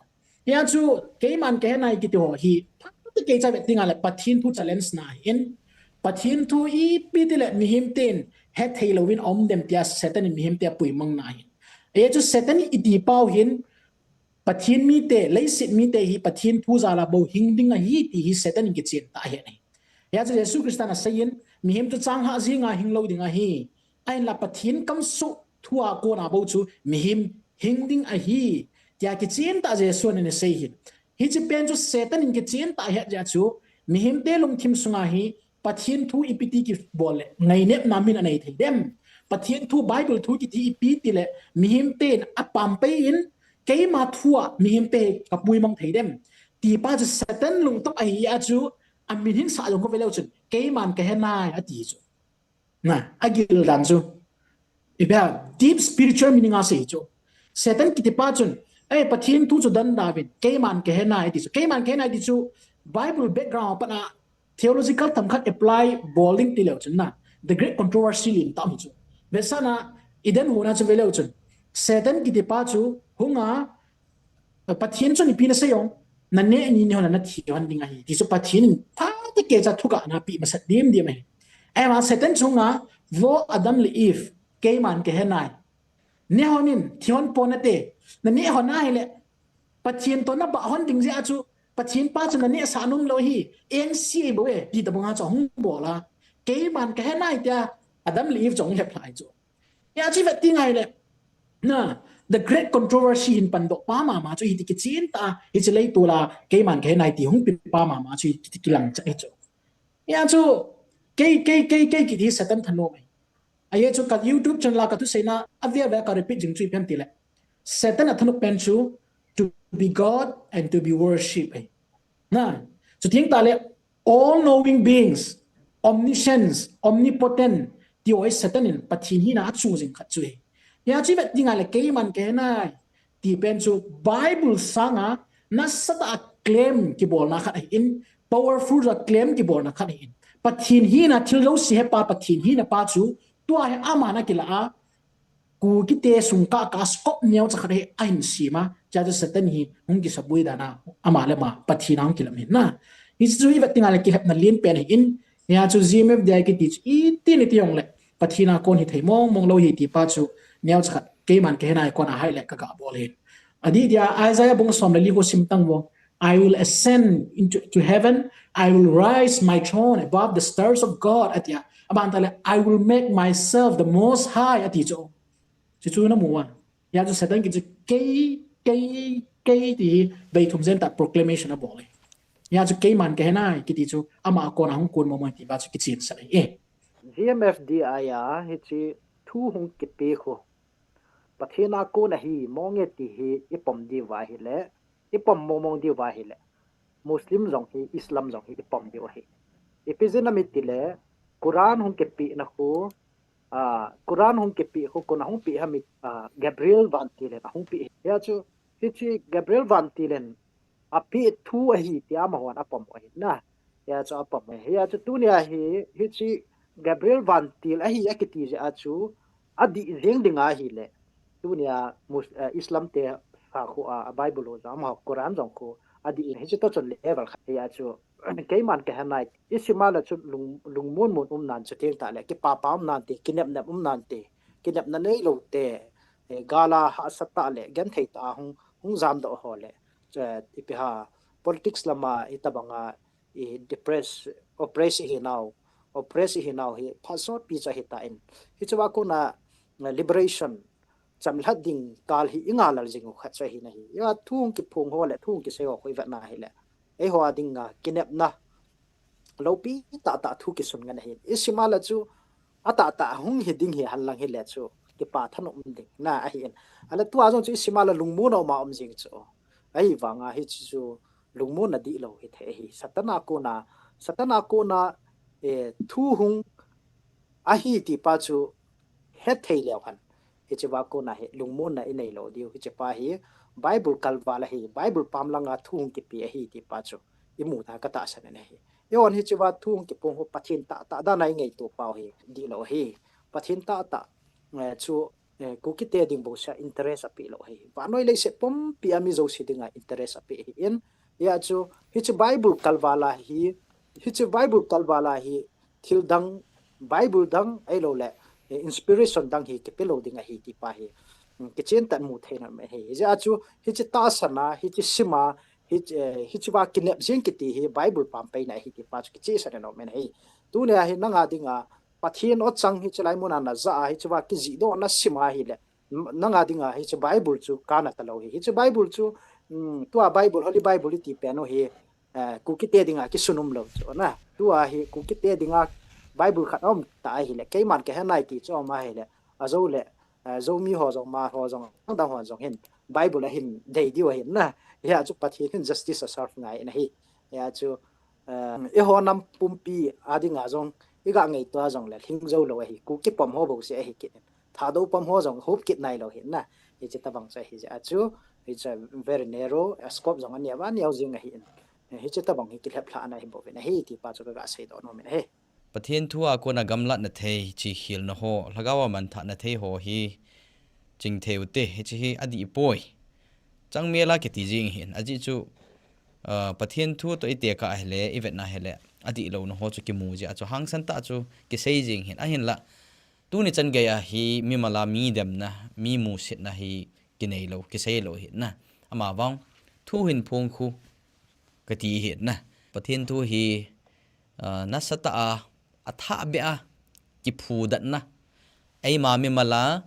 Hia chu keiman ka he nai kiti ho hi, phat keicha vet ti ngai le Pathen thu challenge na ahin, Pathen thu ipi ti le mihem ten hethei louvin aum dem tia Satan in mihem te apuimang na ahin. Hia chu Satan in iti pau hin, Pathen mite, leiset mite hi Pathen thu jal a bou hing ding ahi ti hi Satan in kichen tah ahi. Hia chu Jesu Christa in asei in, mihem chu changlhah jeng a hing lou ding ahi. Ahinla Pathen kamsuh thu a kona bou chu mihem hing ding ahi. Tia kichen tah Jesu in asei hi. Hichi pen chu Satan in kichen tah ahi jeh chu, mihem te lungthim sunga hi Pathen thu ipi ti kibol le, ngainepna min anei thei dem. Pathen thu Bible thu kiti ipi ti le, mihem ten apam pei in, keima thu a mihem te ka puimang thei dem. Ti pa chu Satan lungtop ahi a chu, amin hin sa jong ko ve leu chun, keiman ka he nai ati chu. Na, agil dan chu. Ipi ham, deep spiritual meaning asei chu. Satan kiti pa chun, eh, Pathen thu chu dan da vin, keiman ka he nai ati chu. Keiman ka he nai ati chu, Bible background a pat a theological themkhat apply bol ding ti leu chun na, the great controversy lim tam hi chu. Vetsahna, Eden hon a chu ve leu chun, Satan kiti pa chu, hung a, Pathen chun ipi na sei jong, na neh ni ni hon a na thi hon ding ahi. Ti chu Pathen in phat keicha thugahna pi masat dim dim ahi. Ahi vang Satan chunga, vo Adam le Eve, keiman ka he nai. Neh hon in, thi hon pon nate, na neh hon a hile, Pathen toh na bah hon ding jeh a chu, Pathen pa chu na nehsah nom lou hi, eng si bou e, ti tabang a chu ahung bol a. Keiman ka he nai tia, Adam le Eve chu ahung lhep lhai chu. Hia chu vet ti ngai le, na, the great controversy hin pandoh pa mama chu hiti kichen tah, hichi lei tol a, keiman ka he nai ti hung pe pa mama chu hiti kilang cha hi chu. Hia chu, kei, kei, kei, kei kiti Satan thanom ahi. Ahi chu ka YouTube channel a ka thuseina, avel vel ka repeat jing chu ipi ham ti le. Satan a thanom pen chu, to be God and to be worshipped ahi. Na, chuteng tah le, all knowing beings, omniscience, omnipotent, ti ho hi Satan in Pathen hina achu jing khat chu ahi. Hia chu vet ti ngai le keiman ka he nai. Ti pen chu Bible sanga nasatah a claim kibolna khat ahin, powerful a claim kibolna khat ahin. Pathen hina thil jouse hepa Pathen hina pa chu, tua hi aman akilah a, Kukite sung kah kah a scope neocha khat hi ahin sem a, chua chu Satan hi hung kisaboi dan a, ama le ama, Pathen a hung kilam ahi na. Hichu i vet ti ngai le kilhepna lienpen ahin, hia chu G M F D I kiti chu iti ni ti jong le, Pathen a kon hithei mong mong lou ahi ti pa chu, neocha khat, keiman ka he nai kon a hai le ka ga bol ahi. Adih dia, Isaiah bung som le li khu sim tang vo. I will ascend into, to heaven, I will raise my throne above the stars of God, atia. Aban tah le, I will make myself the most high, ati chu. Chu chu na mu a. Hia chu Satan kiti chu kei kei, kei ti hi vei thum jen tah proclamation abol e. Hia chu keiman kahe nai kiti chu ama a kona hung kon mong mong ti pa chu kichen sa e. G M F D I a hiche thu hung kipe khu Pathen a kon ahi mong e ti hi ipom diu va ahile, ipom mong mong diu va ahile, Muslim jong hi, Islam jong hi ipom diu ahi. Ipi jeh inem itile, Quran hung kipe na khu, ah, Quran hung kipe khu, koin ahung pe ham it, ah, Gabriel vantil in ahung pe ahi. Hia chu, hiche Gabriel vantil in ape thu ahi tia amahon apom u ahi na. Hia chu apom u ahi. Hia chu tunia hi, hiche Gabriel vantil ahi akiti jeh a chu, adih jeng ding ahile, tunia Mus-, eh, Islam te a khu a, a Bible ho jong, amaho Quran jong khu adih in, hiche toh chun level khat. Hia chu, keiman kahe nai, isim a le chu lung, lungmon mon um nan, chuteng tah le kipa pa um nante, kinep nep um nante, kinepna neilou te, eh, gal a hahsat tah le genthei tah a hung, hung jamdoh ho le, eh, ipi ham, politics lam a hitabang a, i depress, oppress ihi nau, oppress ihi nau hi phat sotpi chu ahi tan. Hiche va kona, eh, liberation, chamlhat ding kal hi ingahlel jing u khat chu ahi na hi. Hia thu hung kiphong ho le thu hung kisei ho khu ivet na hile, eiho a dinga kinepna loupi tah tah thu kisun ngen ahi. Isim a le chu atahtah hung hi ding hi henlang hile chu kipa thanom ding na ahi in. Ahile tua jong chu isim a le lungmon a um a um jing chu. Ahivanga hiche chu lungmonna dihlou hithei ahi. Satan a kona, Satan a kona, eh, thu hung ahi ti pa chu hethei leu hen, hiche va kona hi lungmonna inei lou diu. Hiche pa hi Bible kalval ahi, Bible pam langa thu hung kipe ahi ti pa chu imu ta katahsan in ahi. Eihon hiche va thu hung kiphong ho Pathen tahtah dan a ingaito pau hi dihlou ahi. Pathen tahtah, eh, chu, eh, Kuki te ding bouseh a interest apeh lou ahi. Vannoi leiset pumpi a mi jouse dinga interest apeh ahi in. Hia chu, hiche Bible kalval a hi, hiche Bible kalval a hi, thil dang, Bible dang, ahilouleh, eh, inspiration dang hi kipe lou ding ahi ti pa hi, mm, kichen tah in mu thei na ahi. Hijeh a chu, hiche tahsan a, hiche sim a, hi, eh, hiche va kinep jing kiti hi Bible pam pai na ahi ti pa chu kichehsah in aum in ahi. Tunia hi nanga dinga, Pathen o chang hiche lai mun a najah a, hiche va kijihdoh na sim a hile, nanga dinga hiche Bible chu kana talou ahi. Hiche Bible chu, um, tua Bible, Holy Bible iti pen u hi, eh, Kuki te dinga kisun umlou chu na. Tua hi Kuki te dinga Bible khat aum ta ahile, keiman kahe nai ti chu aum ahile, ajou le, eh, Zomi ho jong, Hmar ho jong, dang dang ho jong hin Bible ahin dei diu ahin na. Hia chu Pathen hin justice aserve ngai in ahi. Hia chu, eh, eiho nam pumpi a dinga jong, iga ngaito a jongle, lhing jou lou ahi, Kuki pom ho bouseh ahi kit in. Thadou pom ho jong, hop kit nailou ahin na. Hiche tabang chu ahi jeh a chu, it's a very narrow, a scope jong aneo, aneo jing ahi in. Hiche tabang hi kilheplhah na ahi bouvin ahi, ti pa chu kaga seidoh nom in ahi. Pathen thu a kona gamlatna thei, chihkhelna ho, lhagao a manthahna thei ho hi, chingthei u te, hiche hi adih poi. Changmel a kiti jing ahin, ajeh chu, ah, Pathen thu toh itekah ahile, ivet na ahile, adihlouna ho chu kimu jeh a chu, hangsan tah chu kisei jing ahin, ahinla. Tuni chan gei a hi mimal a mi demna, mi musetna hi kinei lou, kisei lou ahin na. Amavang, thu hin phong khu, kati ahin na. Pathen thu hi, ah, nasatah a, athah beh a, kiphudatna. Eima mimal a,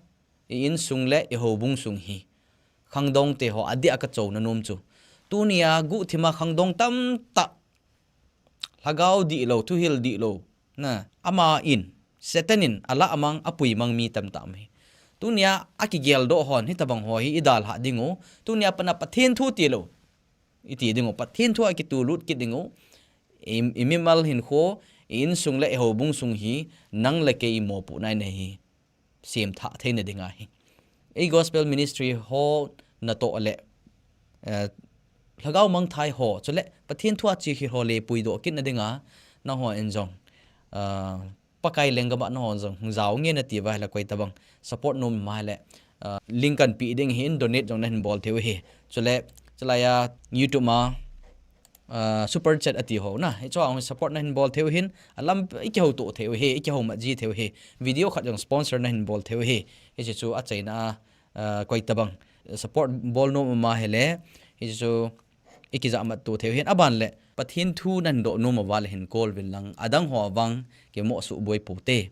i insung le i houbung sung hi khangdong te ho adeh a kachouna nom chu. Tunia guhthim a khangdong tamtah, lhagao dihlou, thuhil dihlou na, ama in, Satan in alah mang, apui mang mi tamtah um ahi. Tunia akigeldoh hon hitabang ho hi idalhah ding u. Tunia pat a Pathen thu tilou, iti ding u, Pathen thu a kitulut kit ding u. I, i mimal hinkho, i insung le i houbung sung hi nang le kei i mopohna in ahi. Semthah theina ding ahi. Ei gospel ministry ho natoh le, eh, lhagao mangthai ho, chule Pathen thu a chihkhel ho le puidoh kitna dinga, nangho in jong, ah, Pakai lenggam a nangho jong hung jao nge nati uva ahile, koi tabang support nom uva ahile, ah, link kahin pe ding ahin, donate jong nahin bol thei u ahi. Chule, chulai a YouTube a, ah, super chat ati ho na, hiche a hung support nahin bol thei u ahin, alam ikihouto thei u ahi, ikihoumat ji thei u ahi. Video khat jong sponsor nahin bol thei u ahi. Hiche chu achaina a, ah, koi tabang support bol nom uva ahile, hiche chu ikijahmat to thei u ahin, aban le Pathen thu nahin doh nom uva le hin call uvin lang, adang ho vang kimoh suh boi pou te.